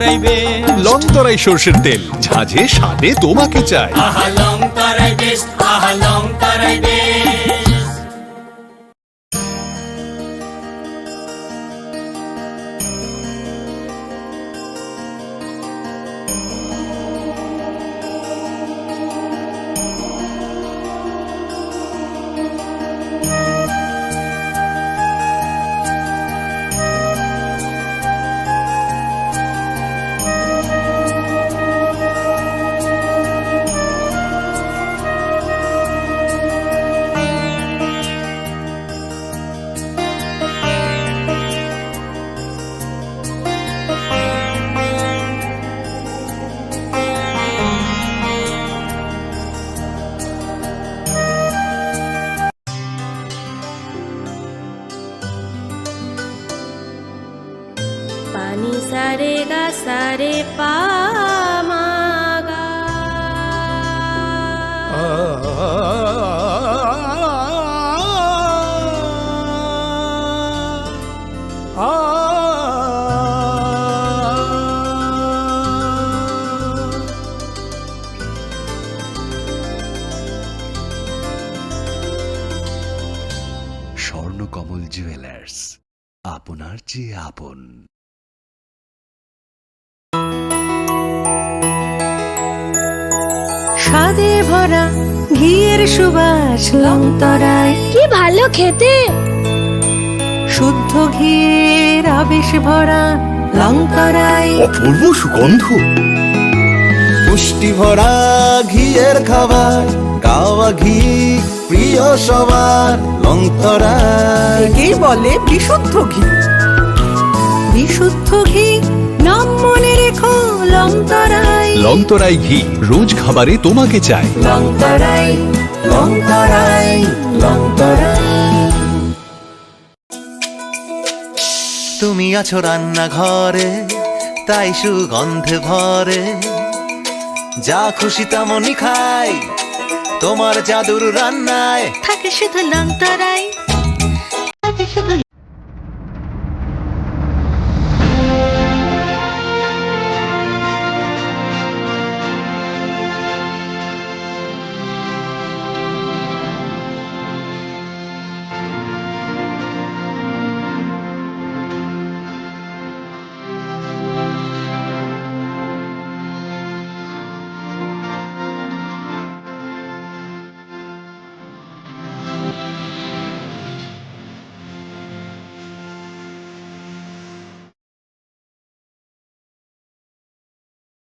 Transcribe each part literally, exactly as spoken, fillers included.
Longtorai সর্ষের তেল, ঝাঁঝে স্বাদে তোমাকে চাই। আহা লংতরাই বেস্ট, আহা Longtharai best. Pani sare ga sare pa ma ga. Swarnakamal jewellers, আপনার চেয়ে আপন। স্বাদে ভরা ঘিয়ের সুবাস লংতরাই। কি ভালো খেতে। শুদ্ধ ঘিয়ের আবেশ ভরা লংতরাই। অপূর্ব সুগন্ধ। পুষ্টি ভরা ঘিয়ের খাবার, গাওয়া ঘি প্রিয় সবার লংতরাই। একেই বলে বিশুদ্ধ ঘি। বিশুদ্ধ ঘি, নাম মনে রেখো লংতরাই। লংতরাই ঘি, রোজ খাবারে তোমাকে চাই। লংতরাই, লংতরাই, লংতরাই। তুমি আছো রান্নাঘরে, তাই সুগন্ধে ভরে। যা খুশি তেমনই খাই, তোমার জাদুর রান্নায়। থাকে শুধু লংতরাই।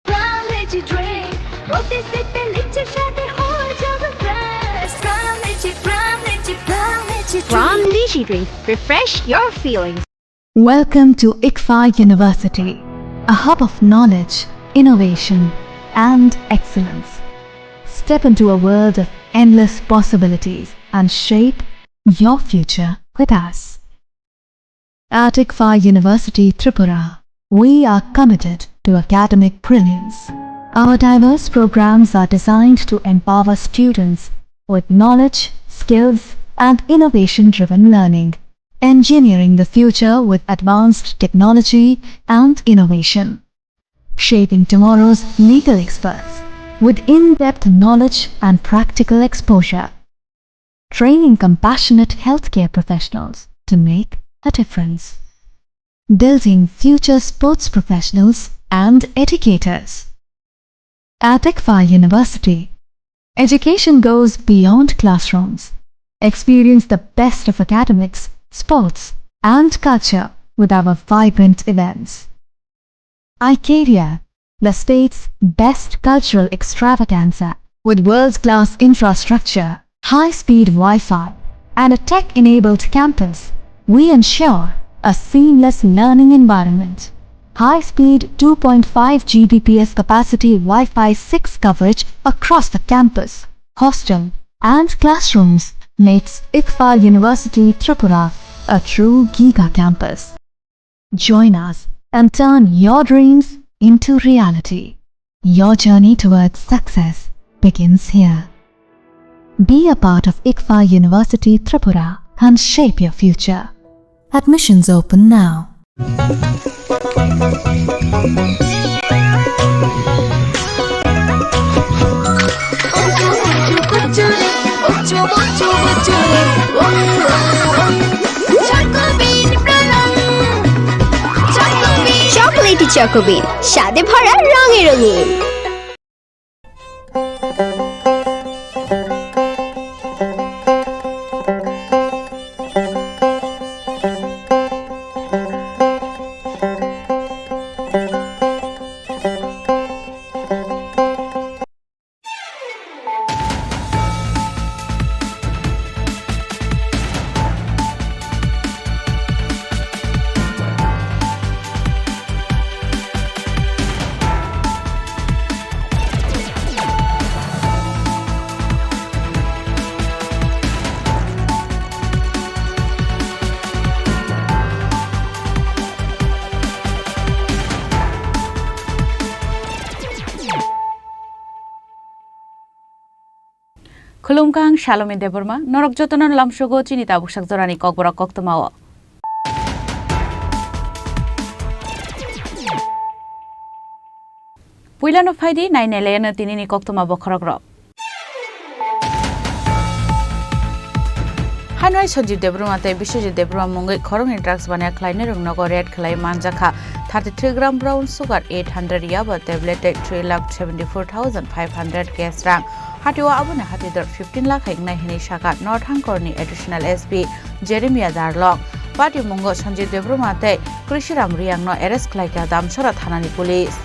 From Lychee Drink, প্রতি সিপে লিচির স্বাদে হয়ে যাবে fresh। From Lychee, From Lychee, From Lychee Drink। From Lychee Drink, refresh your feelings. Welcome to ICFAI University, a hub of knowledge, innovation, and excellence. Step into a world of endless possibilities and shape your future with us. At ICFAI University Tripura, we are committed to academic brilliance. Our diverse programs are designed to empower students with knowledge, skills, and innovation-driven learning, engineering the future with advanced technology and innovation, shaping tomorrow's legal experts with in-depth knowledge and practical exposure, training compassionate healthcare professionals to make a difference, building future sports professionals and educators. At ICFAI University, education goes beyond classrooms. Experience the best of academics, sports, and culture with our vibrant events. iCaria, the state's best cultural extravaganza, with world-class infrastructure, high-speed Wi-Fi, and a tech-enabled campus, we ensure a seamless learning environment. High-speed two point five G B P S capacity Wi-Fi six coverage across the campus, hostel, and classrooms makes ICFAI University Tripura a true giga campus. Join us and turn your dreams into reality. Your journey towards success begins here. Be a part of ICFAI University Tripura and shape your future. Admissions open now. Choco Bean, স্বাদে ভরা রঙে রঙিন। Khulumkha, ang Salome Debbarma, norok jotono lamsogo chini tabuksak jorani kokborok koktwmao. Puilano phaidi, nainailayano tinini koktwma bokhorokrok. Hanwai Sanjeev Debbarma tei Biswajit Debbarma mungwi khoroknwi drugs baniya khlainai rok nogo raid khlai manjakha thirty three gram brown sugar, eight hundred yaba tablet tei three lakh seventy four thousand five hundred cash rang. Hatio aboni hatidor fifteen lakh hai wngnai hinwi sakha North Hangkorni Additional S P Jeremiah Darlong. Patimungo Sanjeev Debbarma tei Krishiram Riyangno arrest khlaikha Damsara thanani police.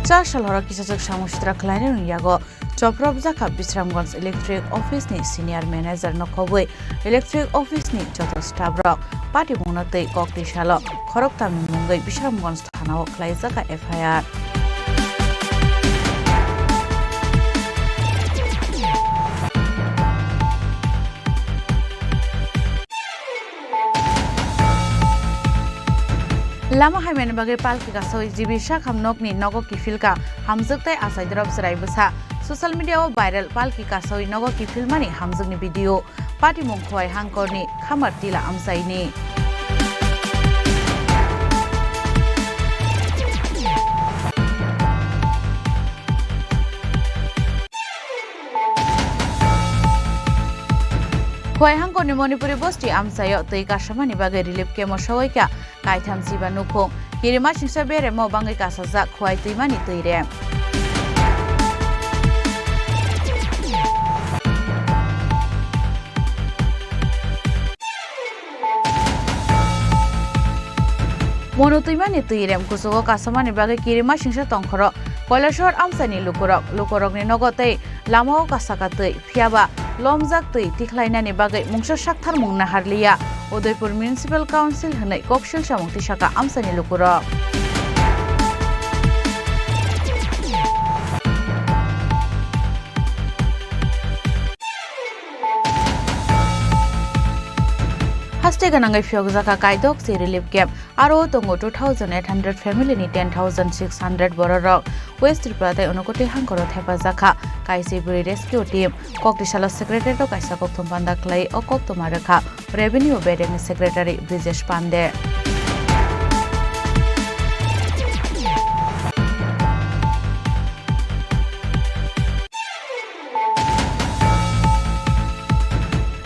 Char sal horo kisachwk samung sitra khlainai rwng yago chopropjakha Bisramganj Electric Office ni Senior Manager no khobwi Electric Office ni joto staff rok. Patimungno twi kok twi salo khoroktamni mungwi Bisramganj thanao khlaijakha F I R. Lama haimani bagwi palki kasawi G B Sakham nokni nogo kiphilka hamjwk tei achai drop chwrai bwsa. Social media o viral palki kasawi nogo kiphilmani hamjwkni video. Patimung Khowai Hangkorni Khamar Tila amchaini. Khowai Hangkorni Manipuri bosti amchaio twi kasamani bagwi relief camp o sowaikha kaitham chiba nukhung. Kirima singsa beremo bangwi kasajak Khowai twimani twirem. Monu twimani twirem kuchugo kasamani bagwi kirima singsa tongkhoro Kailasahar amchaini lukurok, lukurokni nogo tei lamao kasaka twi, phiyaba lomjak twi tikhlainani bagwi mungsa saktharmung naharliya Udaipur Municipal Council hwnwi koksil samung tisaka amchaini lukurok. Haste gwnangwi phiyokjakha kaidok se relief camp, aro tongo two thousand eight hundred family ni ten thousand six hundred bororok West Tripura tei Unakoti hangkoro thepajakha kaisi bwrwi rescue team. Koktisalo secretary rok kaisa kokthum panda khlai o koktwma rwkha Revenue bedekni secretary Brijesh Pande.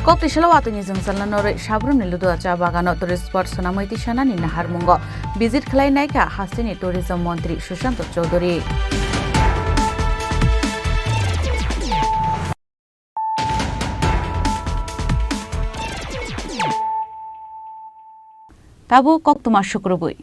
Koktisalo watwini jwngjalno norwi Sabroomni Ludua cha bagano tourist spot swnamwi tisanani naharmungo visit khlai naikha hasteni tourism montri Sushanta Chowdhury. Tabuk koktwma sukrubwi.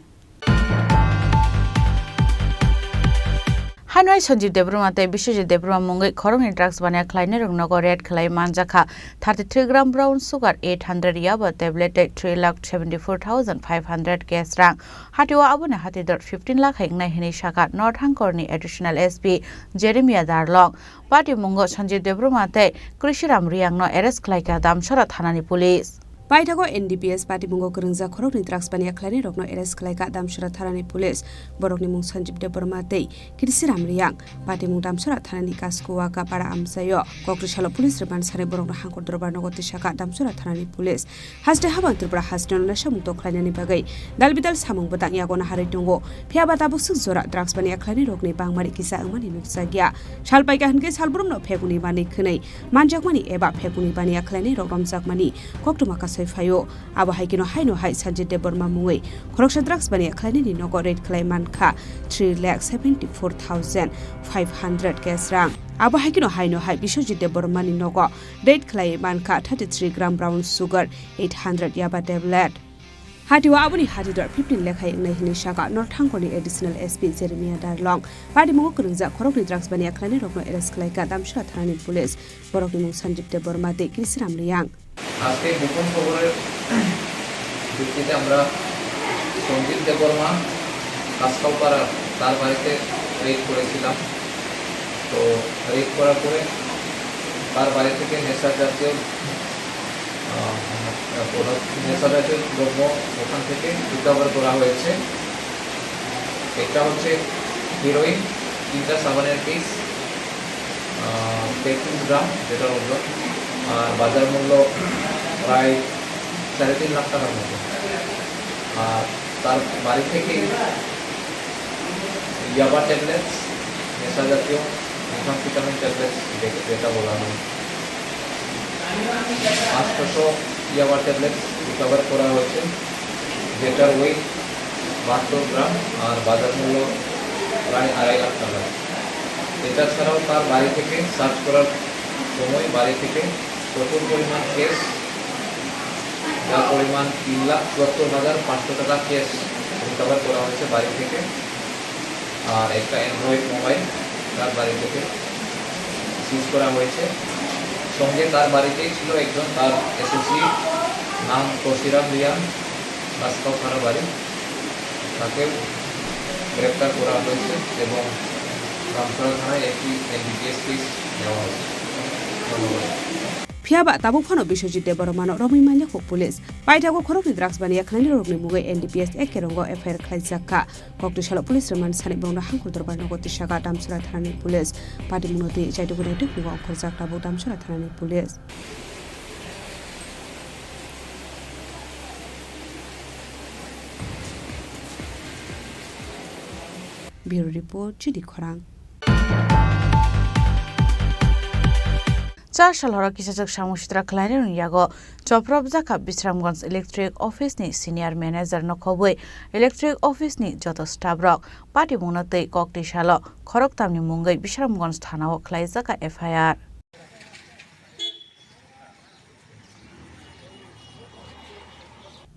Hanwai Sanjeev Debbarma tei Biswajit Debbarma mungwi khoroknwi drugs baniya khlainai rok nogo raid khlai manjakha thirty three gram brown sugar, eight hundred yaba tablet tei three lakh seventy four thousand five hundred cash rang. Hatio aboni hatidor fifteen lakh hai wngnai hinwi sakha North Hangkorni Additional S P Jeremiah Darlong. Patimungo Sanjeev Debbarma tei Krishiram Riyangno arrest khlaikha Damsara thanani police. Paithago N D P S patimungo kwrwngjak khoroknwi drugs baniya khlainairokno arrest khlaikha Damsora thanani police. Borokni mung Sanjib Debbarma tei Krisiram Riyang. Patimung Damsora thanani Kaskua Kapara amchaio. Kokri salo police rwmani sanai borokno Hangkor Dorbar nogo tisakha Damsora thanani police. Haste habang Tripura hasteno naisakmung tok khlainani bagwi dalbidal samung bwtang yago naharwi tongo. Phiyaba tabuk swk jora drugs baniya khlainairokni bangmani kisa wngmani nukjakya. Sal paikha hinkhe salbrumno phekuni manwi khwnwi manjakmani eba phekuni baniya khlainairok romjakmani koktwma kasai phaio. Abo hai kheno haino hai Sanjit Debbarma mungwi khoroksa drugs baniya khlainani nogo raid khlai mankha three lakh seventy four thousand five hundred cash rang. Abo hai kheno haino hai Biswajit Debbarmani nogo raid khlai mankha thirty three gram brown sugar, eight hundred yaba tablet. Hatio aboni hatidor fifteen lekhai wngnai hinwi saka North Hangkorni additional S P Jeremiah Darlong. Patimungo kwrwngjak khoroknwi drugs baniya khlainairokno arrest khlaikha Damsora thanani police. Borokni mung Sanjib Debbarma tei Krisiram Riyang. আজকে গোপন খবরের ভিত্তিতে আমরা সঞ্জিত দেববর্মা, কাসকাউপাড়া, তার বাড়িতে রেড করেছিলাম। তো রেড করার পরে তার বাড়ি থেকে নেশা জাতীয়, আহ, প্রোডাক্ট, নেশা জাতীয় দ্রব্য ওখান থেকে রিকভার করা হয়েছে। একটা হচ্ছে হিরোইন, তিনটা সাবানের পিস, আহ, তেত্রিশ গ্রাম, যেটার ওজন, আর বাজার মূল্য প্রায় সাড়ে তিন লাখ টাকার মতো। আর তার বাড়ি থেকে ইয়াবা ট্যাবলেটস, নেশা জাতীয় মেথামফেটামিন ট্যাবলেটস, যে-, যেটা বলা হয়, আটশোশো ইয়াবা ট্যাবলেটস রিকভার করা হয়েছে, যেটার ওয়েট বাহাত্তর গ্রাম আর বাজার মূল্য প্রায় আড়াই লাখ টাকা। এটা ছাড়াও তার বাড়ি থেকে সার্চ করার সময় বাড়ি থেকে প্রচুর পরিমাণ ক্যাশ, যার পরিমাণ তিন লাখ চুয়াত্তর হাজার পাঁচশো টাকা ক্যাশ রিকভার করা হয়েছে বাড়ি থেকে। আর একটা অ্যান্ড্রয়েড মোবাইল তার বাড়ি থেকে সিজ করা হয়েছে। সঙ্গে তার বাড়িতেই ছিল একজন তার এসএসজি, নাম তসিরাম রিয়ান, কাসকাউপাড়া বাড়ি। তাকেও গ্রেপ্তার করা হয়েছে এবং রামছড়া থানায় একটি এনডিপিএস কেস নেওয়া হয়েছে। ধন্যবাদ। Phiyaba tabuk phano Biswajit Debbarmano romwi manya kho police. Paithago khoroknwi drugs baniya khlainairokni mungwi N D P S ek kerongo F I R khlaijakha. Kokti salo police rwmani sanai borokno Hangkor Dorbar nogo tisakha Damsora thanani police. Patimungno twi chaitugwi naitugwi ongkhorjak tabuk Damsora thanani police. Bureau Report, Chini Khorang. Char sal horo kisachwk samung sitra khlainairokni yago choprobjakha Bisramganj Electric Office ni Senior Manager no khobwi Electric Office ni joto staff rok. Patimungno twi kokti salo khoroktamni mungwi Bisramganj thanao khlaijakha F I R.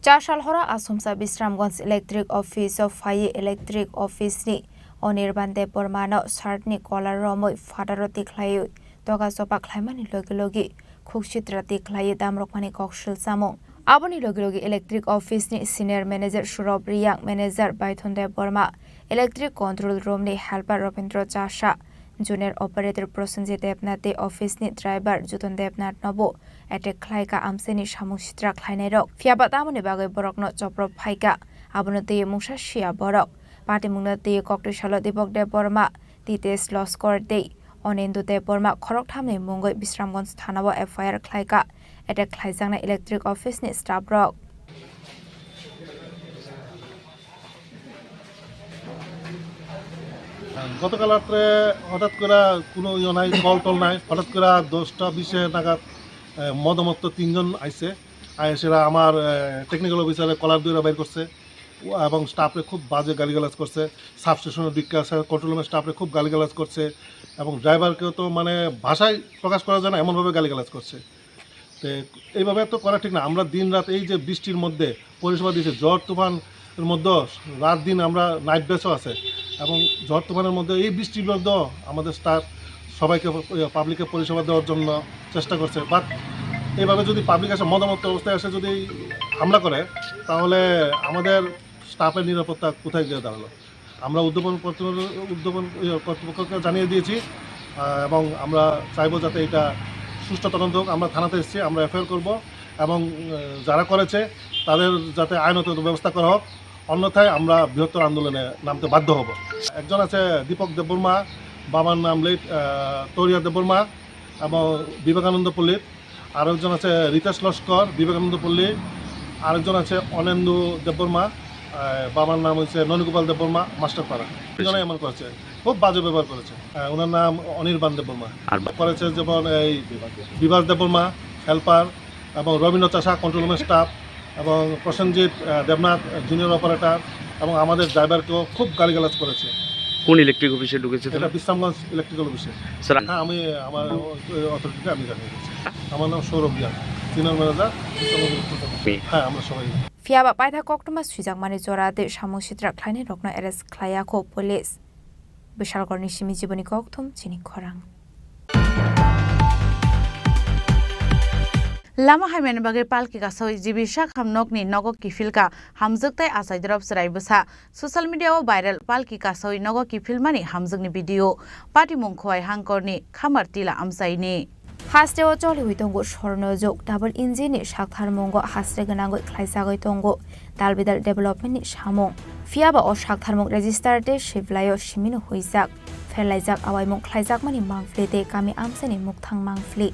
Char sal horo Asomsa Bisramganj Electric Office o phaiwi Electric Office ni Anirban Debbarma no shirt ni collar romwi phataro tikhlaiwi toga choba khlaimani logi logi khuksitra tikhlaiwi damrokmani kok swlsamung. Aboni logi logi Electric Office ni Senior Manager Surab Riyang, Manager Baithon Debbarma, Electric Control Room ni helper Robindra Chasa, Junior Operator Prosenjit Debnath tei office ni driver Juton Debnath no bo attack khlai kha amchaini samung sitra khlainai rok. Phiyaba tamoni bagwi borok no chopro phai kha, abono twiwi mungsa siya borok. Patimungno twiwi kokti salo Dipok Debbarma, Titesh Loskor tei Onendu Debbarma khoroktham ni mungwi Bisramganj thanao F I R khlai kha attack khlaijaknai Electric Office ni staff rok. গতকাল রাত্রে হঠাৎ করে কোনো ইয়ে নাই, কল টল নাই, হঠাৎ করে দশটা বিশে নাগাদ, আহ, মদমত্ত তিনজন আইছে। আইসেরা আমার, আহ, টেকনিক্যাল অফিসারে কলার ধরে বাইর করছে ও, এবং স্টাফরে খুব বাজে গালিগালাজ করছে। সাবস্টেশনের দিককার স্যার কন্ট্রোল রুমের স্টাফরে খুব গালিগালাজ করছে এবং ড্রাইভারকেও তো মানে ভাষায় প্রকাশ করা যায় না, এমনভাবে গালিগালাজ করছে। তো এইভাবে তো করা ঠিক না। আমরা দিন রাত এই যে বৃষ্টির মধ্যে পরিষেবা দিয়েছি, ঝড় তুফানের মধ্যে রাত দিন আমরা নাইট বেসও আছে এবং ঝড় তুফানের মধ্যে এই বৃষ্টির মধ্যেও আমাদের স্টাফ সবাইকে, পাবলিককে পরিষেবা দেওয়ার জন্য চেষ্টা করছে। বাট এইভাবে যদি পাবলিক এসে মদমত্ত অবস্থায় এসে যদি হামলা করে, তাহলে আমাদের স্টাফের নিরাপত্তা কোথায় গিয়ে দাঁড়ালো? আমরা উদ্যতন কর্তৃপক্ষ, উদ্যতন, ইয়ে, কর্তৃপক্ষকে জানিয়ে দিয়েছি, আহ, এবং আমরা চাইবো যাতে এটা সুষ্ঠু তদন্ত হোক। আমরা থানাতে এসেছি, আমরা এফআইআর করব এবং আহ, যারা করেছে তাদের যাতে আইনত ব্যবস্থা করা হোক, অন্যথায় আমরা বৃহত্তর আন্দোলনে নামতে বাধ্য হব। একজন আছে দীপক দেববর্মা, বাবার নাম লেট তরিয়া দেববর্মা, এবং বিবেকানন্দ পল্লীর। আরেকজন আছে রিতেশ লস্কর, বিবেকানন্দ পল্লী। আরেকজন আছে অনেন্দু দেববর্মা, আহ, বাবার নাম হচ্ছে ননীগোপাল দেববর্মা, মাস্টারপাড়া। দুজনে এমন করেছে, খুব বাজে ব্যবহার করেছে। আহ, ওনার নাম অনির্বাণ দেববর্মা। আর বা- করেছে যেমন এই বিভাস দেববর্মা, হেল্পার, এবং রবীন্দ্র চাষা, কন্ট্রোল রুমের স্টাফ, এবং প্রসেনজিৎ আহ, দেবনাথ, জুনিয়র অপারেটর, এবং আমাদের ড্রাইভারকেও খুব গালিগালাজ করেছে। কোন ইলেকট্রিক অফিসে ঢুকেছে এটা তারা? বিশ্রামগঞ্জ ইলেকট্রিক্যাল অফিসে। স্যার, হ্যাঁ, আমি আমার অথরিটিকে আমি জানিয়ে দিচ্ছি। আমার নাম Sourav Reang, senior manager, Bishramganj electrical office. হ্যাঁ, আমরা সবাই। Phiya ba paitha koktwma swijakmani jora tei samung sitra khlainairokno arrest khlaiya kho police. Bishalgarhni simi Jiboni Kokthum chini khorang. Lama hamyani bagwi palki kasawi G B Shakham nokni nogo kiphilka hamjwk tei achaidrop chwrai bwsa. Social media o viral palki kasawi nogo kiphilmani hamjwkni video. Patimung Khowai Hangkorni Khamar Tila amchaini. Hasteo choliwi tongo sorno jok, double engine ni saktharmungo hasre gwnangwi khlaijagwi tongo dal bidal development ni samung. Phiya ba o saktharmung register tei siblaio simino huijak, pherlaijak, awaimung khlaijakmani mangpili tei kami amchaini mukthang mangpili.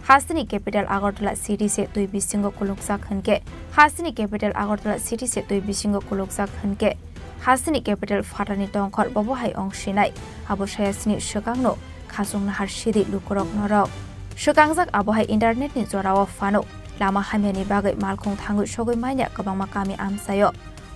Hasteni capital Agartala city se twi bisingo kulukjak hwnkhe, hasteni capital Agartala city se twi bisingo kulukjak hwnkhe, hasteni capital phatani tongkhor bobo hai ongsinai, abo sayasini swkangno khachung nahar sidi lukurok norok. Swkangjak abo hai internet ni jorao phano lama hamyani bagwi malkhung thangwi sogwi manya kwbangma kami amchaio.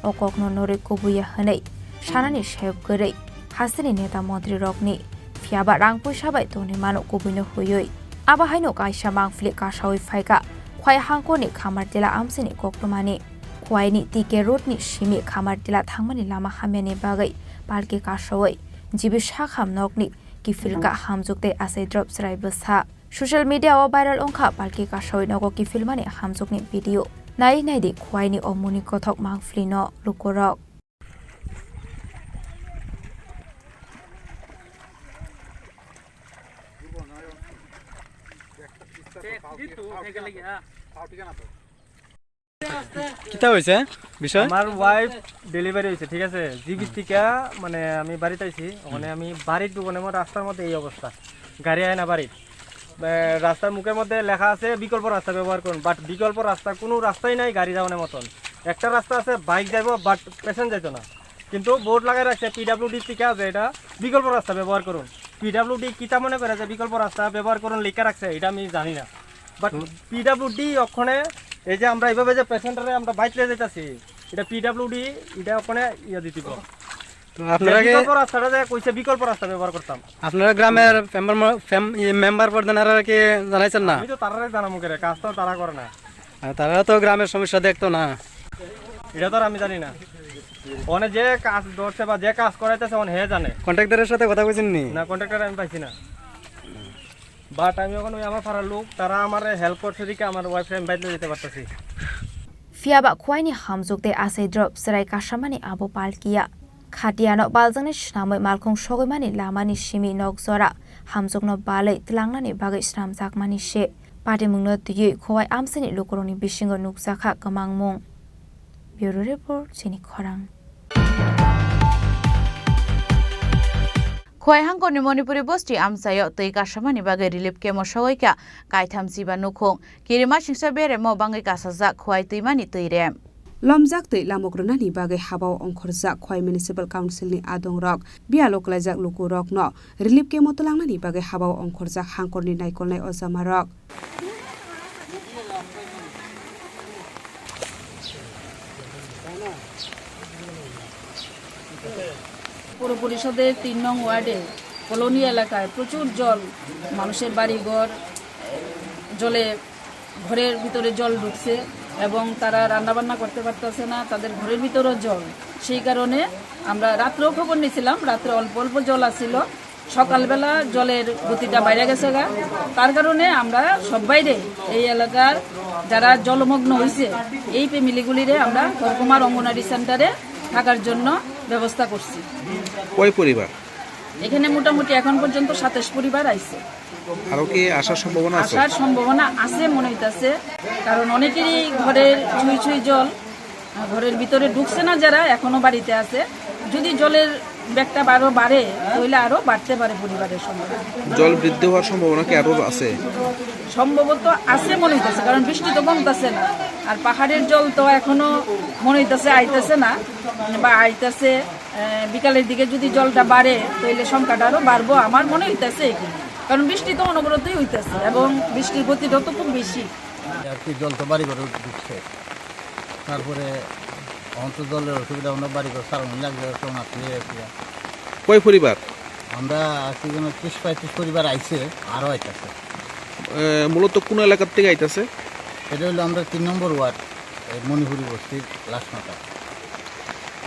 O kokno norwi kubuya hwnwi sanani sayok kwrwi hasteni neta montrirokni, phiya ba rang puisa bai tongwi mano kubuino huiwi. Abo haino kaisa mangpili kasawi phaikha Khowai Hangkorni Khamar Tila amchaini koktwmani. Khowai ni T K road ni simi Khamar Tila thangmani lama hamyani bagwi palki kasawi G B Shakham nokni kiphilka hamjwk tei achaidrop chwrai bwsa. Social media o viral wngkha palki kasawi nogo kiphilmani hamjwkni video. Nai naidi Khowai ni o muni kothok mangpili no lukurok. কিতা হয়েছে বিষয়? আমার wife delivery হয়েছে, ঠিক আছে? জিবি থেকে মানে আমি বাড়িতে আইছি, ওখানে আমি বাড়ির দোকানে আমার রাস্তার মধ্যে এই অবস্থা, গাড়ি আয় না বাড়ির। আহ, রাস্তার মুখের মধ্যে লেখা আছে বিকল্প রাস্তা ব্যবহার করুন, বাট বিকল্প রাস্তা, কোনো রাস্তাই নাই গাড়ি যাওয়ানোর মতন। একটা রাস্তা আছে, বাইক যাইবো, বাট পেশেন্ট যাইতো না। কিন্তু বোর্ড লাগাই রাখছে পিডাব্লিউডি থেকে যে এটা বিকল্প রাস্তা ব্যবহার করুন। পিডাব্লিউডি কিতা মনে করে যে বিকল্প রাস্তা ব্যবহার করুন লেখা রাখছে, এটা আমি জানি না। বাট পিডাব্লিউডি ওখানে এই যে আমরা এইভাবে যে পেশেন্টরে আমরা বাইক নিয়ে যাইতাছি, এটা পিডাব্লিউডি, এটা ওখানে ইয়ে দিতে হবে। তো আপনারা কি বিকল্প রাস্তাটা যে কইছে বিকল্প রাস্তা ব্যবহার করতাম। আপনারা গ্রামের মেম্বার ম-, ফেম-, ই মেম্বার প্রধানরা কি জানাইছেন না? আমি তো তারারে জানামু কেরে, কাজ তো তারা করে না। আর তারা তো গ্রামের সমস্যা দেখতো না। এটা তো আর আমি জানি না। ওখানে যে কাজ ধরছে বা যে কাজ করাইতেছে, ওখানে হে জানে। কন্ট্রাক্টরের সাথে কথা কইছেন নি? না, কন্ট্রাক্টর আমি পাইছি না। বাট আমি এখন ওই আমার পাড়ার লোক, তারা আমারে হেল্প করছে দেখে আমার ওয়াইফরে আমি বাইরে যেতে পারতেছি। Phiya ba Khowai ni hamjwk tei achaidrop chwrai kasamani abo palkiya. Khatiano baljakni swnamwi malkhung sogwimani lamani simi nok jora hamjwkno balwi twlangnani bagwi swnamjakmani se. Patimungno twiwi Khowai amchaini lukurokni bisingo nukjakha kwmangmung. Bureau Report, chini khorang. Khowai Hangkorni Manipuri bosti amchaio twi kasamani bagwi relief camp-o sogwi kha kaitham chiba nukhung. Kirimasingcha beremo bangwi kasajak Khowai twimani twirem. Lomjak twi lamok rwnani bagwi habao ongkhorjak Khowai Municipal Council-ni adongrok, biyalo kwlaijak lukurokno relief camp-o twlangnani bagwi habao ongkhorjak Hangkorni naikolnai ojamarok. পৌর পরিষদের তিন নং ওয়ার্ডে কলোনি এলাকায় প্রচুর জল, মানুষের বাড়িঘর, এ, জলে, ঘরের ভিতরে জল ঢুকছে এবং তারা রান্নাবান্না করতে পারতেছে না, তাদের ঘরের ভিতরেও জল। সেই কারণে আমরা রাত্রেও খবর নিয়েছিলাম, রাত্রে অল্প অল্প জল আসছিল, সকালবেলা জলের গতিটা বাইরে গেছে গা, তার কারণে আমরা সবাইরে, এই এলাকার যারা জলমগ্ন হয়েছে, এই ফ্যামিলিগুলিরে আমরা হরকুমার অঙ্গনারী সেন্টারে থাকার জন্য ব্যবস্থা করছি। কয় পরিবার? এখানে মোটামুটি এখন পর্যন্ত সাতাশ পরিবার আইছে। আরো কি আসার সম্ভাবনা আছে? আসার সম্ভাবনা আছে মনে হইতাছে, কারণ অনেকেরই ঘরের ছুঁই ছুঁই জল, আহ, ঘরের ভিতরে ঢুকছে না, যারা এখনো বাড়িতে আছে। যদি জলের ব্যাগটা আরো বাড়ে, তাহলে আরো বাড়তে পারে পরিবারের সংখ্যা। জল বৃদ্ধি হওয়ার সম্ভাবনা কি আরো আছে? সম্ভবত আছে মনে হইতেছে, কারণ বৃষ্টি তো কমতেছে না। আর পাহাড়ের জল তো এখনো মনে হইতেছে আইতেছে না, বা আইতেছে, আহ, বিকালের দিকে যদি জলটা বাড়ে, তাহলে সংখ্যাটা আরো বাড়বো আমার মনে হইতেছে এখানে, কারণ বৃষ্টি তো অনবরতই হইতেছে এবং বৃষ্টির গতিটা তো খুব বেশি। আর কি, জল তো বাড়ি ঘরে ঢুকছে, তারপরে অন্ত জলের অসুবিধা, আমরা বাড়ি ঘর সারানো লাগবে, কেমন আছে, এই আর কি। কয় পরিবার? আমরা আজকে যেন ত্রিশ পঁয়ত্রিশ পরিবার আইছে, আরো আইতাছে। এ, মূলত কোন এলাকার থেকে আইতাছে? এটা হলো আমরা তিন নম্বর ওয়ার্ড, এই মণিপুরি বস্তির লাশমাথা।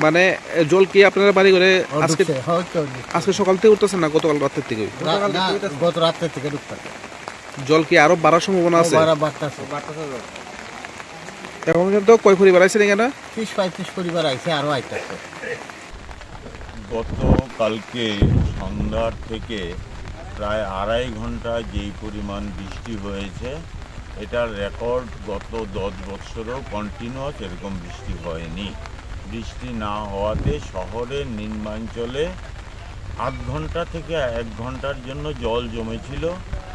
মানে, এ, জল কি আপনারা বাড়ি ঘরে ও, আজকে, ঢুকছে, হয়তো ঢুকছে। আজকে সকাল থেকে উঠতেছে না গতকাল রাতের থেকে? রা-, না, গত রাতের থেকে ঢুকতেছে। জল কি আরো বাড়ার সম্ভাবনা ও, আছে? বাড়া-, বাড়তেছে। এখন পর্যন্ত কয় পরিবার আইছেন এখানে? ত্রিশ পঁয়ত্রিশ পরিবার আইছে, আরো আইতাছে। গতকালকে সন্ধ্যার থেকে প্রায় আড়াই ঘন্টা যেই পরিমাণ বৃষ্টি হয়েছে, এটার রেকর্ড গত দশ বছরও কন্টিনিউয়াস এরকম বৃষ্টি হয়নি। বৃষ্টি না হওয়াতে শহরের নিম্নাঞ্চলে আধ ঘন্টা থেকে এক ঘন্টার জন্য জল জমেছিল।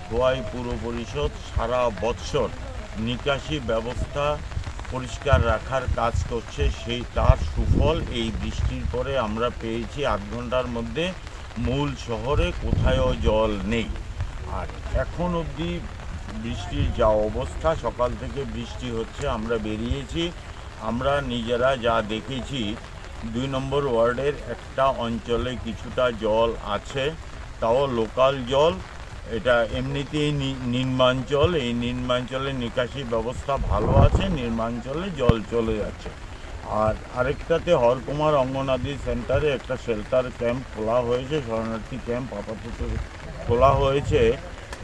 খোয়াই পৌর পরিষদ সারা বছর নিকাশি ব্যবস্থা পরিষ্কার রাখার কাজ করছে, সেই তার সুফল এই বৃষ্টির পরে আমরা পেয়েছি। আধ ঘন্টার মধ্যে মূল শহরে কোথায়ও জল নেই। আর এখন অবধি বৃষ্টির যা অবস্থা, সকাল থেকে বৃষ্টি হচ্ছে, আমরা বেরিয়েছি, আমরা নিজেরা যা দেখেছি, দুই নম্বর ওয়ার্ডের একটা অঞ্চলে কিছুটা জল আছে, তাও লোকাল জল। এটা এমনিতেই নি-, নিম্নাঞ্চল, এই নিম্নাঞ্চলে নিকাশি ব্যবস্থা ভালো আছে, নিম্নাঞ্চলে জল চলে যাচ্ছে। আর আরেকটাতে হরকুমার অঙ্গনাদি সেন্টারে একটা শেল্টার ক্যাম্প খোলা হয়েছে, শরণার্থী ক্যাম্প আপাতত খোলা হয়েছে।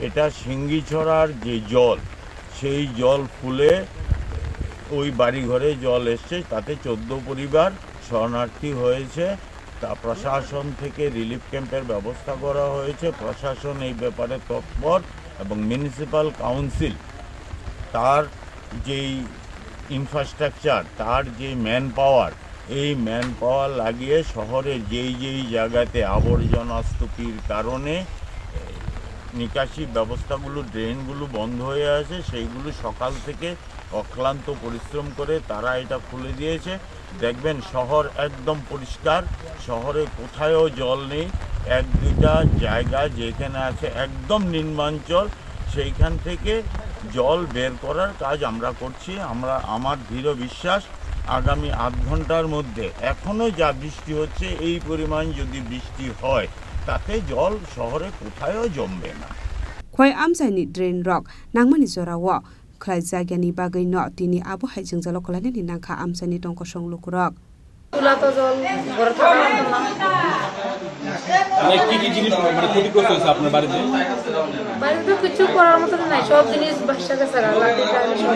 এটা সিঙ্গিছড়ার যে জল, সেই জল ফুলে ওই বাড়িঘরে জল এসছে, তাতে চোদ্দ পরিবার শরণার্থী হয়েছে। তা প্রশাসন থেকে রিলিফ ক্যাম্পের ব্যবস্থা করা হয়েছে, প্রশাসন এই ব্যাপারে তৎপর এবং মিউনিসিপ্যাল কাউন্সিল তার যেই ইনফ্রাস্ট্রাকচার, তার যে ম্যান পাওয়ার, এই ম্যান পাওয়ার লাগিয়ে শহরের যেই যেই জায়গাতে আবর্জনা স্তূপের কারণে, এ, নিকাশি ব্যবস্থাগুলো, ড্রেনগুলো বন্ধ হয়ে আছে, সেইগুলো সকাল থেকে অক্লান্ত পরিশ্রম করে তারা এটা খুলে দিয়েছে। দেখবেন শহর একদম পরিষ্কার, শহরে কোথায়ও জল নেই। এক দুইটা জায়গা যেখানে আছে একদম নিম্নাঞ্চল, সেইখান থেকে জল বের করার কাজ আমরা করছি। আমরা, আমার দৃঢ় বিশ্বাস, আগামী আধ ঘন্টার মধ্যে এখনো যা বৃষ্টি হচ্ছে, এই পরিমাণ যদি বৃষ্টি হয়, তাতে জল শহরে কোথায়ও জমবে না। Khwai amchaini drain rok nangmani jorao khlaijak yani bagwi no tini abo hai jwngjalo kwlainani nangkha amchaini tongkosong lukurok. চুলা তো জল ঘরে থাকার মতো না। মানে কি কি জিনিস মানে ক্ষতিগ্রস্ত হয়েছে আপনার বাড়িতে? বাড়িতে তো কিছু করার মতো নাই, সব জিনিস ভাসা গেছে গা, লাকড়ি টাকড়ি সব।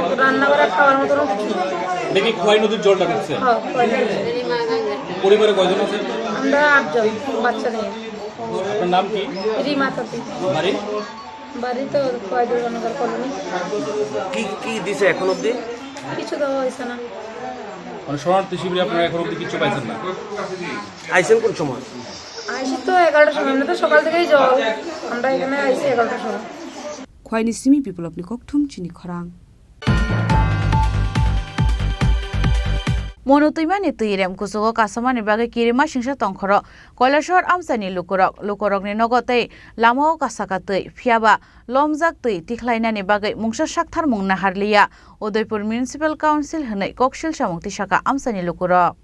তো রান্না করা খাওয়ার মতো কিছু নেই। দেখি খোয়াই নদীর জলটা ঢুকছে? হ্যাঁ, খোয়াই নদীর জল। পরিবারে কয়জন আছে? আমরা আটজন, বাচ্চা নিয়ে। আপনার নাম কি? রিমা তাঁতি। বাড়ি? বাড়ি তো খোয়াই দুর্গানগর কলোনি। কি, কি দিছে এখন অবধি? কিছু দেওয়া হয়েছে না। মানে শরণার্থী শিবিরে আপনারা এখন অবধি কিছু পাইছেন না? আইছেন কোন সময়? আইসি তো এগারোটার সময়, আমরা তো সকাল থেকেই জল, আমরা এখানে আইসি এগারোটার সময়। Khwaini simi Biplopni kokthum chini khorang. Monu twimani twi rem kuchugo kasamani bagwi kirima singsa tongkhoro Kailasor amchaini lukurok, lukurokni nogo tei lamao kasaka twi, phiyaba lomjak twi tikhlainani bagwi mungsa sakthar mung naharliya. Udaipur Municipal Council hwnwi koksil samung tisaka amchaini lukurok.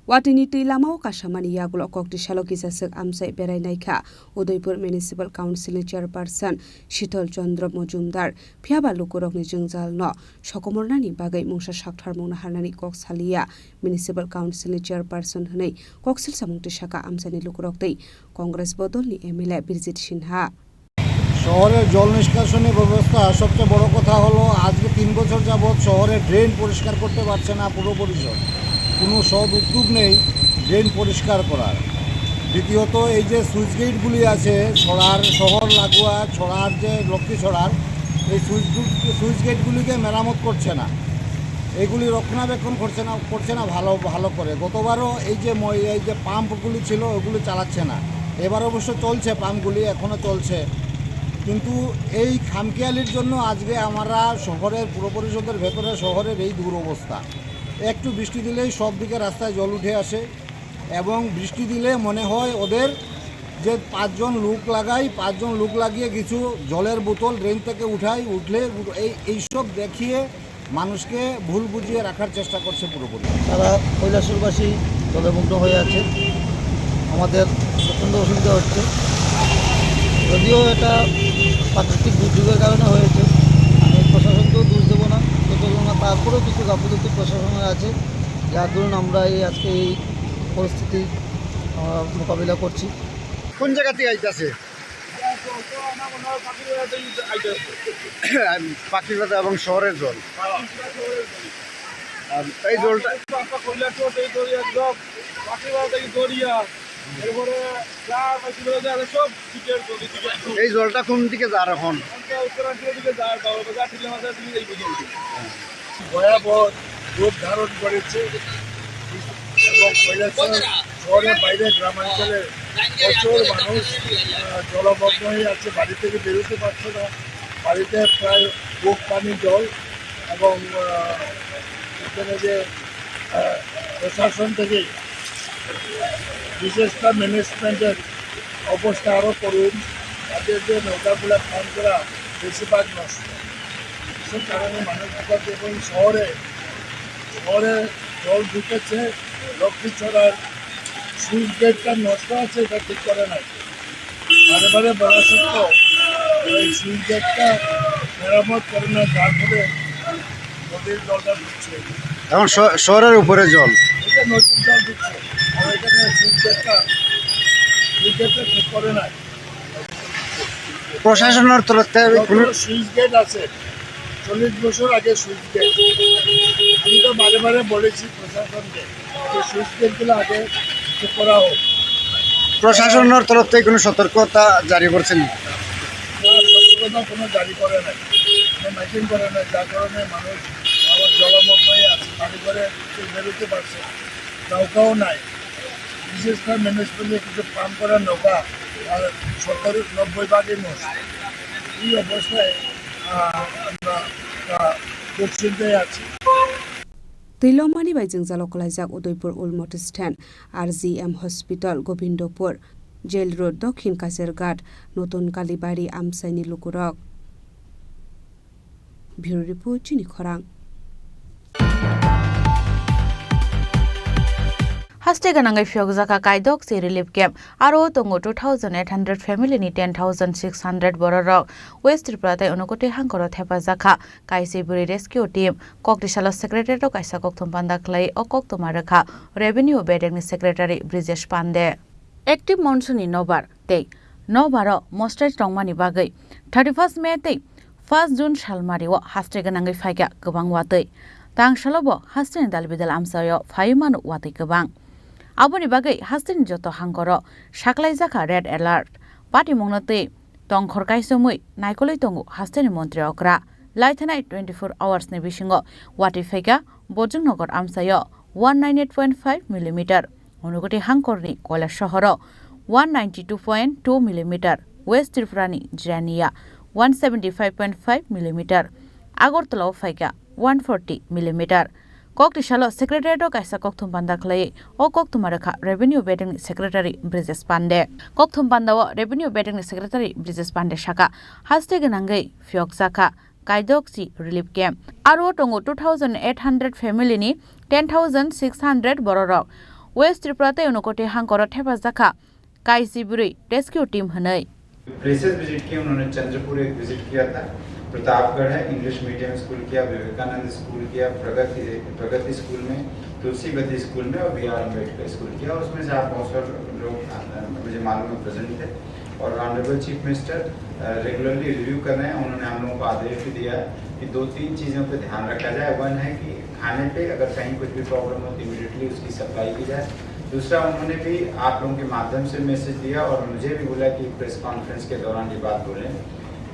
Watini twi lamao kasamani yagulo kokti salo kisaswk amchai berai naikha Udaipur Municipal Council ni Chairperson Shital Chandra Mojumdar. Phiyaba lukurokni jwngjalno sokomornani bagwi mungsa sakthar mung naharnani kok saliya. Municipal Council ni Chairperson hwnwi koksil samung tisaka amchaini lukurok tei Congress bodolni M L A Birjit Sinha. শহরের জল নিষ্কাশনী ব্যবস্থা, সবচেয়ে বড় কথা হলো আজকে তিন বছর যাবৎ শহরে ড্রেন পরিষ্কার করতে পারছে না পুর পরিষদ। কোনো সৎ উদ্যোগ নেই ড্রেন পরিষ্কার করার। দ্বিতীয়ত, এই যে সুইচ গেটগুলি আছে ছড়ার, শহর লাগোয়া ছড়ার, যে লক্ষ্মী ছড়ার, এই সুইচ গেট, সুইচ গেটগুলিকে মেরামত করছে না। এগুলি রক্ষণাবেক্ষণ করছে না, করছে না ভালো, ভালো করে। গতবারও এই যে মই-, এই যে পাম্পগুলি ছিল, ওগুলি চালাচ্ছে না। এবার অবশ্য চলছে পাম্পগুলি, এখনও চলছে। কিন্তু এই খামখেয়ালির জন্য আজকে আমরা শহরের, পুর পরিষদের ভেতরে শহরের এই দুরবস্থা। একটু বৃষ্টি দিলেই সব দিকে রাস্তায় জল উঠে আসে এবং বৃষ্টি দিলে মনে হয় ওদের যে পাঁচজন লোক লাগাই, পাঁচজন লোক লাগিয়ে কিছু জলের বোতল ড্রেন থেকে উঠাই, উঠলে এই, এইসব দেখিয়ে মানুষকে ভুল বুঝিয়ে রাখার চেষ্টা করছে পুরোপুরি। তারা কৈলাসহরবাসী জলমগ্ন হয়ে আছে, আমাদের প্রচণ্ড অসুবিধা হচ্ছে। যদিও এটা প্রাকৃতিক দুর্যোগের কারণে হয়েছে, আমি প্রশাসনকেও দোষ দেবো না, যতজন না, তারপরেও কিছু গাফিলতি প্রশাসনের আছে, যার দরুন আমরা এই আজকে এই পরিস্থিতির, আহ, মোকাবিলা করছি। কোন জায়গা থেকে আইতাছে? পাখির পাতা এবং শহরের জল। আর এই জলটা, এই জলটা কোন দিকে যার এখন? ভয়াবহ রূপ ধারণ করেছে এবং কৈলাসহর শহরের বাইরে গ্রামাঞ্চলে প্রচুর মানুষ, আহ, জলমগ্ন হয়ে আছে, বাড়ি থেকে বেরোতে পারছে না। বাড়িতে প্রায় বুক পানি জল এবং, আহ, এখানে যে, আহ, প্রশাসন থেকে ডিজাস্টার ম্যানেজমেন্টের অবস্থা আরও করুন। তাদের যে নৌকাগুলো ফান করা বেশিরভাগ নষ্ট, সে কারণে মানুষ বিপদে এবং শহরে, শহরে জল ঢুকেছে। লক্ষ্মীছড়ার সুইচ গেটটা নষ্ট আছে, এটা ঠিক করে নাই। বারে বারে বলা সত্ত্বেও এই সুইচ গেটটা মেরামত করে না, যার ফলে নদীর জলটা ঢুকছে। এখন শ-, শহরের উপরে জল। এটা নদীর জল ঢুকছে, আর এখানে সুইচ গেটটা, সুইচ গেটটা ঠিক করে নাই। প্রশাসনের তরফ থেকে কোনো যতগুলো সুইচ গেট আছে, চল্লিশ বছর আগে সুইচ গেট, আমি তো বারে বারে বলেছি প্রশাসনকে যে সুইচ গেটগুলো আগে ঠিক করা হোক। প্রশাসনের তরফ থেকে কোনো সতর্কতা জারি করছেন? না, সতর্কতা কোনো জারি করে নাই, কোনো মাইকিং করে নাই, যার কারণে মানুষ আবার জলমগ্ন হয়ে আছে, বাড়ি ঘরে কেউ বেরোতে পারছে না, নৌকাও নাই। বিশেষ করে ম্যানেজমেন্টে কিছু ফান করা নৌকা আর সত্তর নব্বই ভাগই নষ্ট। এই অবস্থায়, আহ, আমরা, আহ, দুশ্চিন্তায় আছি। Twilomani bai jwngjalo kwlaijak Udaipur Old Motor Stand, R G M Hospital, Gobindopur, Jail Road, Dokhin Kasirghat, Notun Kalibari amchaini lukurok. Bureau Report, Chini Khorang. Haste gwnangwi phiyokjakha kaidok si relief camp. Aro tongo two thousand eight hundred family ni ten thousand six hundred bororok West Tripura tei Unakoti hangkoro thepajakha. Kaisi bwrwi rescue team. Koktisalo secretariat o kaisa kokthum panda khlai o koktwma rwkha Revenue bedek ni secretary Brijesh Pande. Active monsoon ni nobar tei nobaro mostai tongmani bagwi thirty first May tei first June salmario haste gwnangwi phaikha kwbang watwi. Tangsalo bo hasteni dalbidal amchaio phaiwi mano watwi kwbang. Aboni bagwi hasteni joto hangkoro saklaijakha red alert. Patimungno twi tongkhor kaisomwi naikolwi tongo hasteni montri okra. Laithanai twenty four hours ni bisingo watwi phaikha Bojongnagar amchaio one nine eight point five millimeter, Unakoti hangkorni Koilasohoro one ninety two point two millimeter, West Tripurani Jirania one seventy five point five millimeter, Agartalao phaikha one forty millimeter. Koktisalo secretariat o kaisa kokthum panda khlaiwi o koktwma rwkha Revenue bedekni secretary Brijesh Pande. Koktwm pandao Revenue bedekni secretary Brijesh Pande sakha, haste gwnangwi phiyokjakha kaidok si relief camp. Aro tongo two thousand eight hundred family ni ten thousand six hundred bororok. West Tripura tei Unakoti hangkoro thepajakha kaisi bwrwi rescue team hwnwi. Places visit किए उन्होंने, चंद्रपुर एक विजिट किया था, प्रतापगढ़ है, English medium school किया, विवेकानंद स्कूल किया, प्रगति, प्रगति स्कूल में, तुलसीवती स्कूल में और बी आर अम्बेडकर स्कूल किया। उसमें से आप बहुत सारे लोग, अ, मुझे मालूम है, प्रेजेंट थे। और honourable chief minister regularly review कर रहे हैं। उन्होंने हम लोगों को आदेश भी दिया है कि दो तीन चीज़ों पे ध्यान रखा जाए। वन है कि खाने पे अगर कहीं कुछ भी प्रॉब्लम हो तो इमीडिएटली उसकी सप्लाई की जाए। दूसरा, उन्होंने भी आप लोगों के माध्यम से मैसेज दिया और मुझे भी बोला कि प्रेस कॉन्फ्रेंस के दौरान ये बात बोलें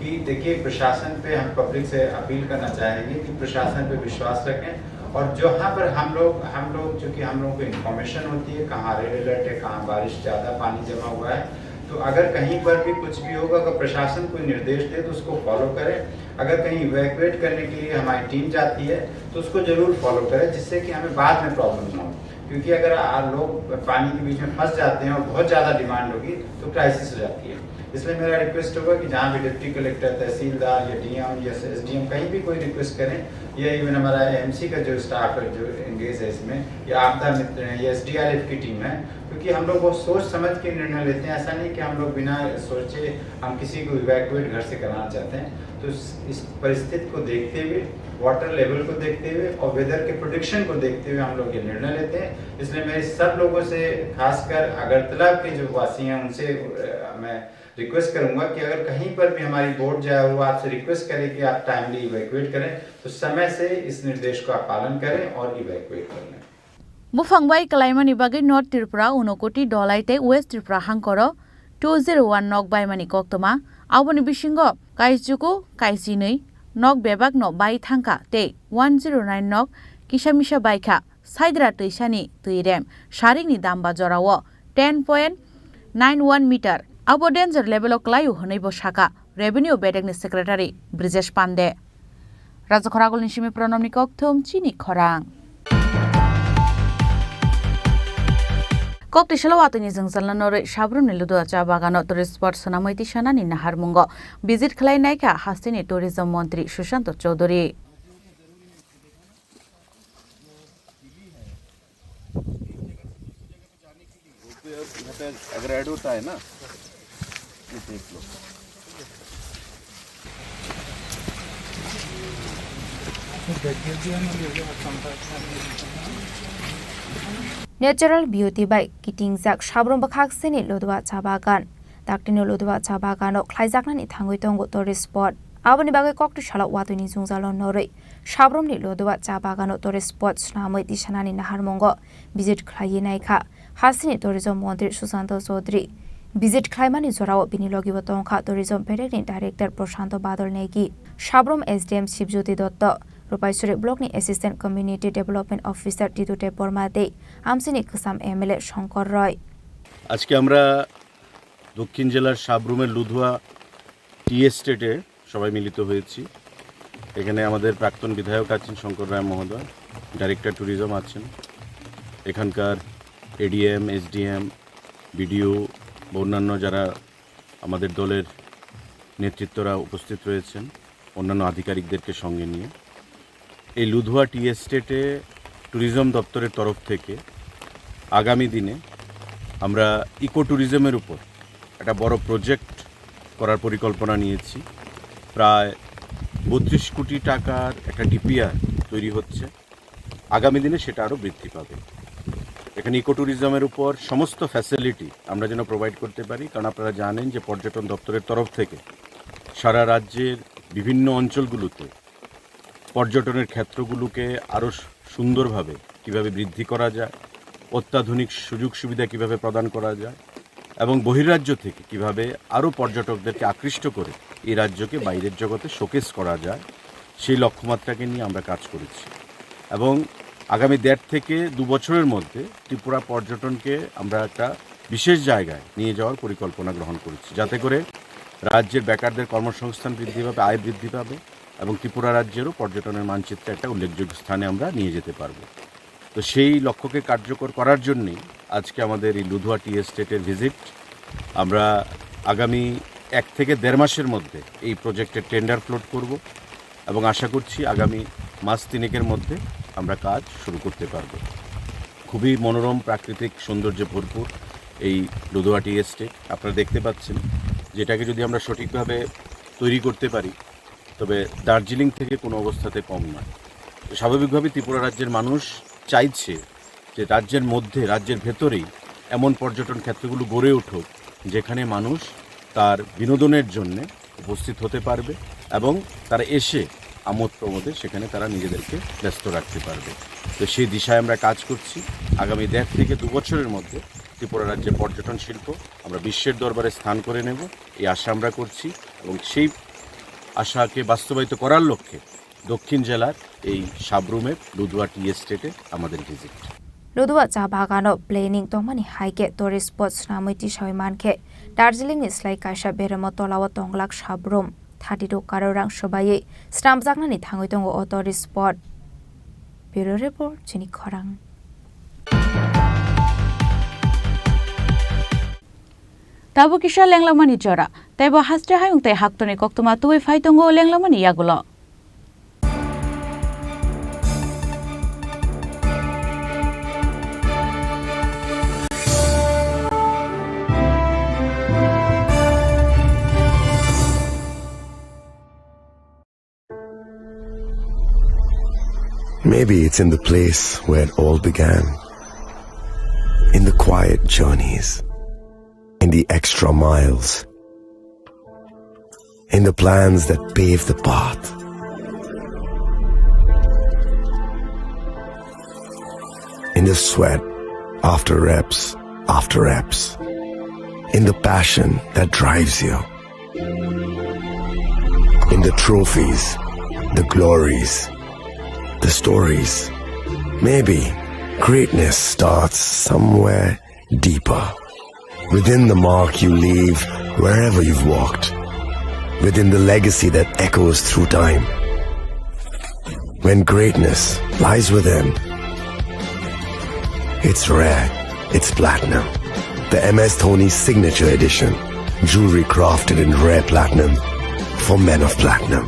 कि देखिए, प्रशासन पे हम पब्लिक से अपील करना चाहेंगे कि प्रशासन पे विश्वास रखें। और जहाँ पर हम लोग हम लोग चूँकि हम लोगों को इन्फॉर्मेशन होती है कहाँ रेड अलर्ट है, कहाँ बारिश ज़्यादा पानी जमा हुआ है, तो अगर कहीं पर भी कुछ भी होगा, अगर प्रशासन कोई निर्देश दे तो उसको फॉलो करें। अगर कहीं इवैक्यूएट करने के लिए हमारी टीम जाती है तो उसको ज़रूर फॉलो करें, जिससे कि हमें बाद में प्रॉब्लम ना हो। क्योंकि अगर आ, लोग पानी के बीच में फंस जाते हैं और बहुत ज़्यादा डिमांड होगी तो क्राइसिस हो जाती है। इसलिए मेरा रिक्वेस्ट होगा कि जहाँ भी डिप्टी कलेक्टर, तहसीलदार या डीएम या एसडीएम, कहीं भी कोई रिक्वेस्ट करें, या इवन हमारा एएमसी का जो स्टाफ है जो एंगेज है इसमें, या आपदा मित्र हैं या एसडीआरएफ की टीम है, क्योंकि हम लोग बहुत सोच समझ के निर्णय लेते हैं। ऐसा नहीं कि हम लोग बिना सोचे हम किसी को इवैक्यूएट घर से कराना चाहते हैं। तो इस, इस परिस्थिति को देखते हुए, वाटर लेवल को देखते हुए और वेदर के प्रेडिक्शन को देखते हुए हम लोग ये निर्णय लेते हैं। इसलिए मैं सब लोगों से, खासकर अगरतला के जो वासी हैं, उनसे अ, मैं रिक्वेस्ट करूंगा कि अगर कहीं पर भी हमारी बोट जाए, वो आपसे रिक्वेस्ट करें कि आप टाइमली इवैक्यूएट करें, तो समय से इस निर्देश का पालन करें और इवैक्यूएट कर लें। Buphang bai kwlaimani bagwi North Tripura, Unakoti, Dholai tei West Tripura hangkoro two zero one nok baimani koktwma. Aboni bisingo kaichuku kaichinwi nok bebakno bai thangkha tei one zero nine nok kisa misa baikha. Saidra twisani twirem sarikni damba jorao ten point nine one meter, abo danger level o kwlaio hwnwi bo sakha Revenue bedekni secretary Brijesh Pande. Rajakhor Agulni simi Pranamni kokthum chini khorang. Kok tisalo watwini jwngjalno norwi Sabrumni Ludua cha bagano tourist spot swnamwi tisanani naharmungo visit khlai naikha hasteni tourism montri Sushanta Chowdhury. Ropeway और यहाँ पे अगर ऐड होता है ना, ये देख लो। Natural beauty bai kitingjak Sabrum bwkhak sini Ludua cha bagan. Daktino Ludua cha bagano khlaijaknani thangwi tongo tourist spot. Aboni bagwi kokti salo watwini jwngjalo norwi Sabrumni Ludua cha bagano tourist spot swnamwi tisanani naharmungo visit khlaiwi naikha hasteni tourism montri Sushanta Chowdhury. Visit khlaimani jorao bini logibo tongkha tourism bedekni director Prashanto Badal Negi, Sabrum S D M Shibjyoti Dotto, Rupaisuri blockni assistant community development officer Titu Debbarma tei Amsini kwcham M L A Shankar Roy. আজকে আমরা দক্ষিণ জেলার সাবরুমের লুধুয়া টি এস্টেটে সবাই মিলিত হয়েছি। এখানে আমাদের প্রাক্তন বিধায়ক আছেন শঙ্কর রায় মহোদয়, ডাইরেক্টর ট্যুরিজম আছেন, এখানকার এডিএম, এসডিএম, বিডিও বা অন্যান্য যারা আমাদের দলের নেতৃত্বরা উপস্থিত রয়েছেন, অন্যান্য আধিকারিকদেরকে সঙ্গে নিয়ে। এই লুধুয়া টি এস্টেটে ট্যুরিজম দপ্তরের তরফ থেকে আগামী দিনে আমরা ইকো ট্যুরিজমের উপর একটা বড় প্রজেক্ট করার পরিকল্পনা নিয়েছি। প্রায় বত্রিশ কোটি টাকার একটা ডিপিআর তৈরি হচ্ছে। আগামী দিনে সেটা আরও বৃদ্ধি পাবে। এখানে ইকো ট্যুরিজমের উপর সমস্ত ফ্যাসিলিটি আমরা যেন প্রোভাইড করতে পারি, কারণ আপনারা জানেন যে পর্যটন দপ্তরের তরফ থেকে সারা রাজ্যের বিভিন্ন অঞ্চলগুলোতে পর্যটনের ক্ষেত্রগুলোকে আরও সু-, সুন্দরভাবে কীভাবে বৃদ্ধি করা যায়, অত্যাধুনিক সুযোগ সুবিধা কীভাবে প্রদান করা যায় এবং বহিরাজ্য থেকে কীভাবে আরও পর্যটকদেরকে আকৃষ্ট করে এই রাজ্যকে বাইরের জগতে শোকেস করা যায়, সেই লক্ষ্যমাত্রাকে নিয়ে আমরা কাজ করেছি। এবং আগামী দেড় থেকে দু বছরের মধ্যে ত্রিপুরা পর্যটনকে আমরা একটা বিশেষ জায়গায় নিয়ে যাওয়ার পরিকল্পনা গ্রহণ করেছি, যাতে করে রাজ্যের বেকারদের কর্মসংস্থান বৃদ্ধি পাবে, আয় বৃদ্ধি পাবে এবং ত্রিপুরা রাজ্যেরও পর্যটনের মানচিত্রে একটা উল্লেখযোগ্য স্থানে আমরা নিয়ে যেতে পারব। তো সেই লক্ষ্যকে কার্যকর করার জন্যই আজকে আমাদের এই লুধুয়া টি এস্টেটের ভিজিট। আমরা আগামী এক থেকে দেড় মাসের মধ্যে এই প্রজেক্টের টেন্ডার ফ্লোট করব এবং আশা করছি আগামী মাস তিনেকের মধ্যে আমরা কাজ শুরু করতে পারব। খুবই মনোরম প্রাকৃতিক সৌন্দর্যে ভরপুর এই লুধুয়া টি এস্টেট। আপনারা দেখতে পাচ্ছেন, যেটাকে যদি আমরা সঠিকভাবে তৈরি করতে পারি, তবে দার্জিলিং থেকে কোনো অবস্থাতে কম নয়। তো স্বাভাবিকভাবেই ত্রিপুরা রাজ্যের মানুষ চাইছে যে রাজ্যের মধ্যে, রাজ্যের ভেতরেই এমন পর্যটন ক্ষেত্রগুলো গড়ে উঠুক, যেখানে মানুষ তার বিনোদনের জন্য উপস্থিত হতে পারবে এবং তারা এসে আমোদ প্রমোদে সেখানে তারা নিজেদেরকে ব্যস্ত রাখতে পারবে। তো সেই দিশায় আমরা কাজ করছি। আগামী দেড় থেকে দু বছরের মধ্যে ত্রিপুরা রাজ্যের পর্যটন শিল্প আমরা বিশ্বের দরবারে স্থান করে নেব, এই আশা আমরা করছি। এবং সেই আশাকে বাস্তবায়িত করার লক্ষ্যে দক্ষিণ জেলার এই সাব্রুমের লুদুয়া টি এস্টেটে আমাদের visit. Lodua cha bagano planning tongmani hai khe tourist spot swnamwi tisawi man khe Darjeeling ni slai kaisa beremo tolao tong glak Sabrum thirty two crore rang swbaiwi swnamjaknani thangwi tongo o tourist spot. Bureau Report, chini khorang. Tabuk kisa lenglamani jora, teibo haste hayung tei haktorni koktwma tubui phai tongo lenglamani yagulo. Maybe it's in the place where it all began. In the quiet journeys, in the extra miles, in the plans that pave the path, in the sweat after reps after reps, in the passion that drives you. In the trophies, the glories, the stories. Maybe greatness starts somewhere deeper. Within the mark you leave wherever you've walked. Within the legacy that echoes through time. When greatness lies within, it's rare, it's platinum. The M S Dhoni Signature Edition. Jewelry crafted in rare platinum for men of platinum.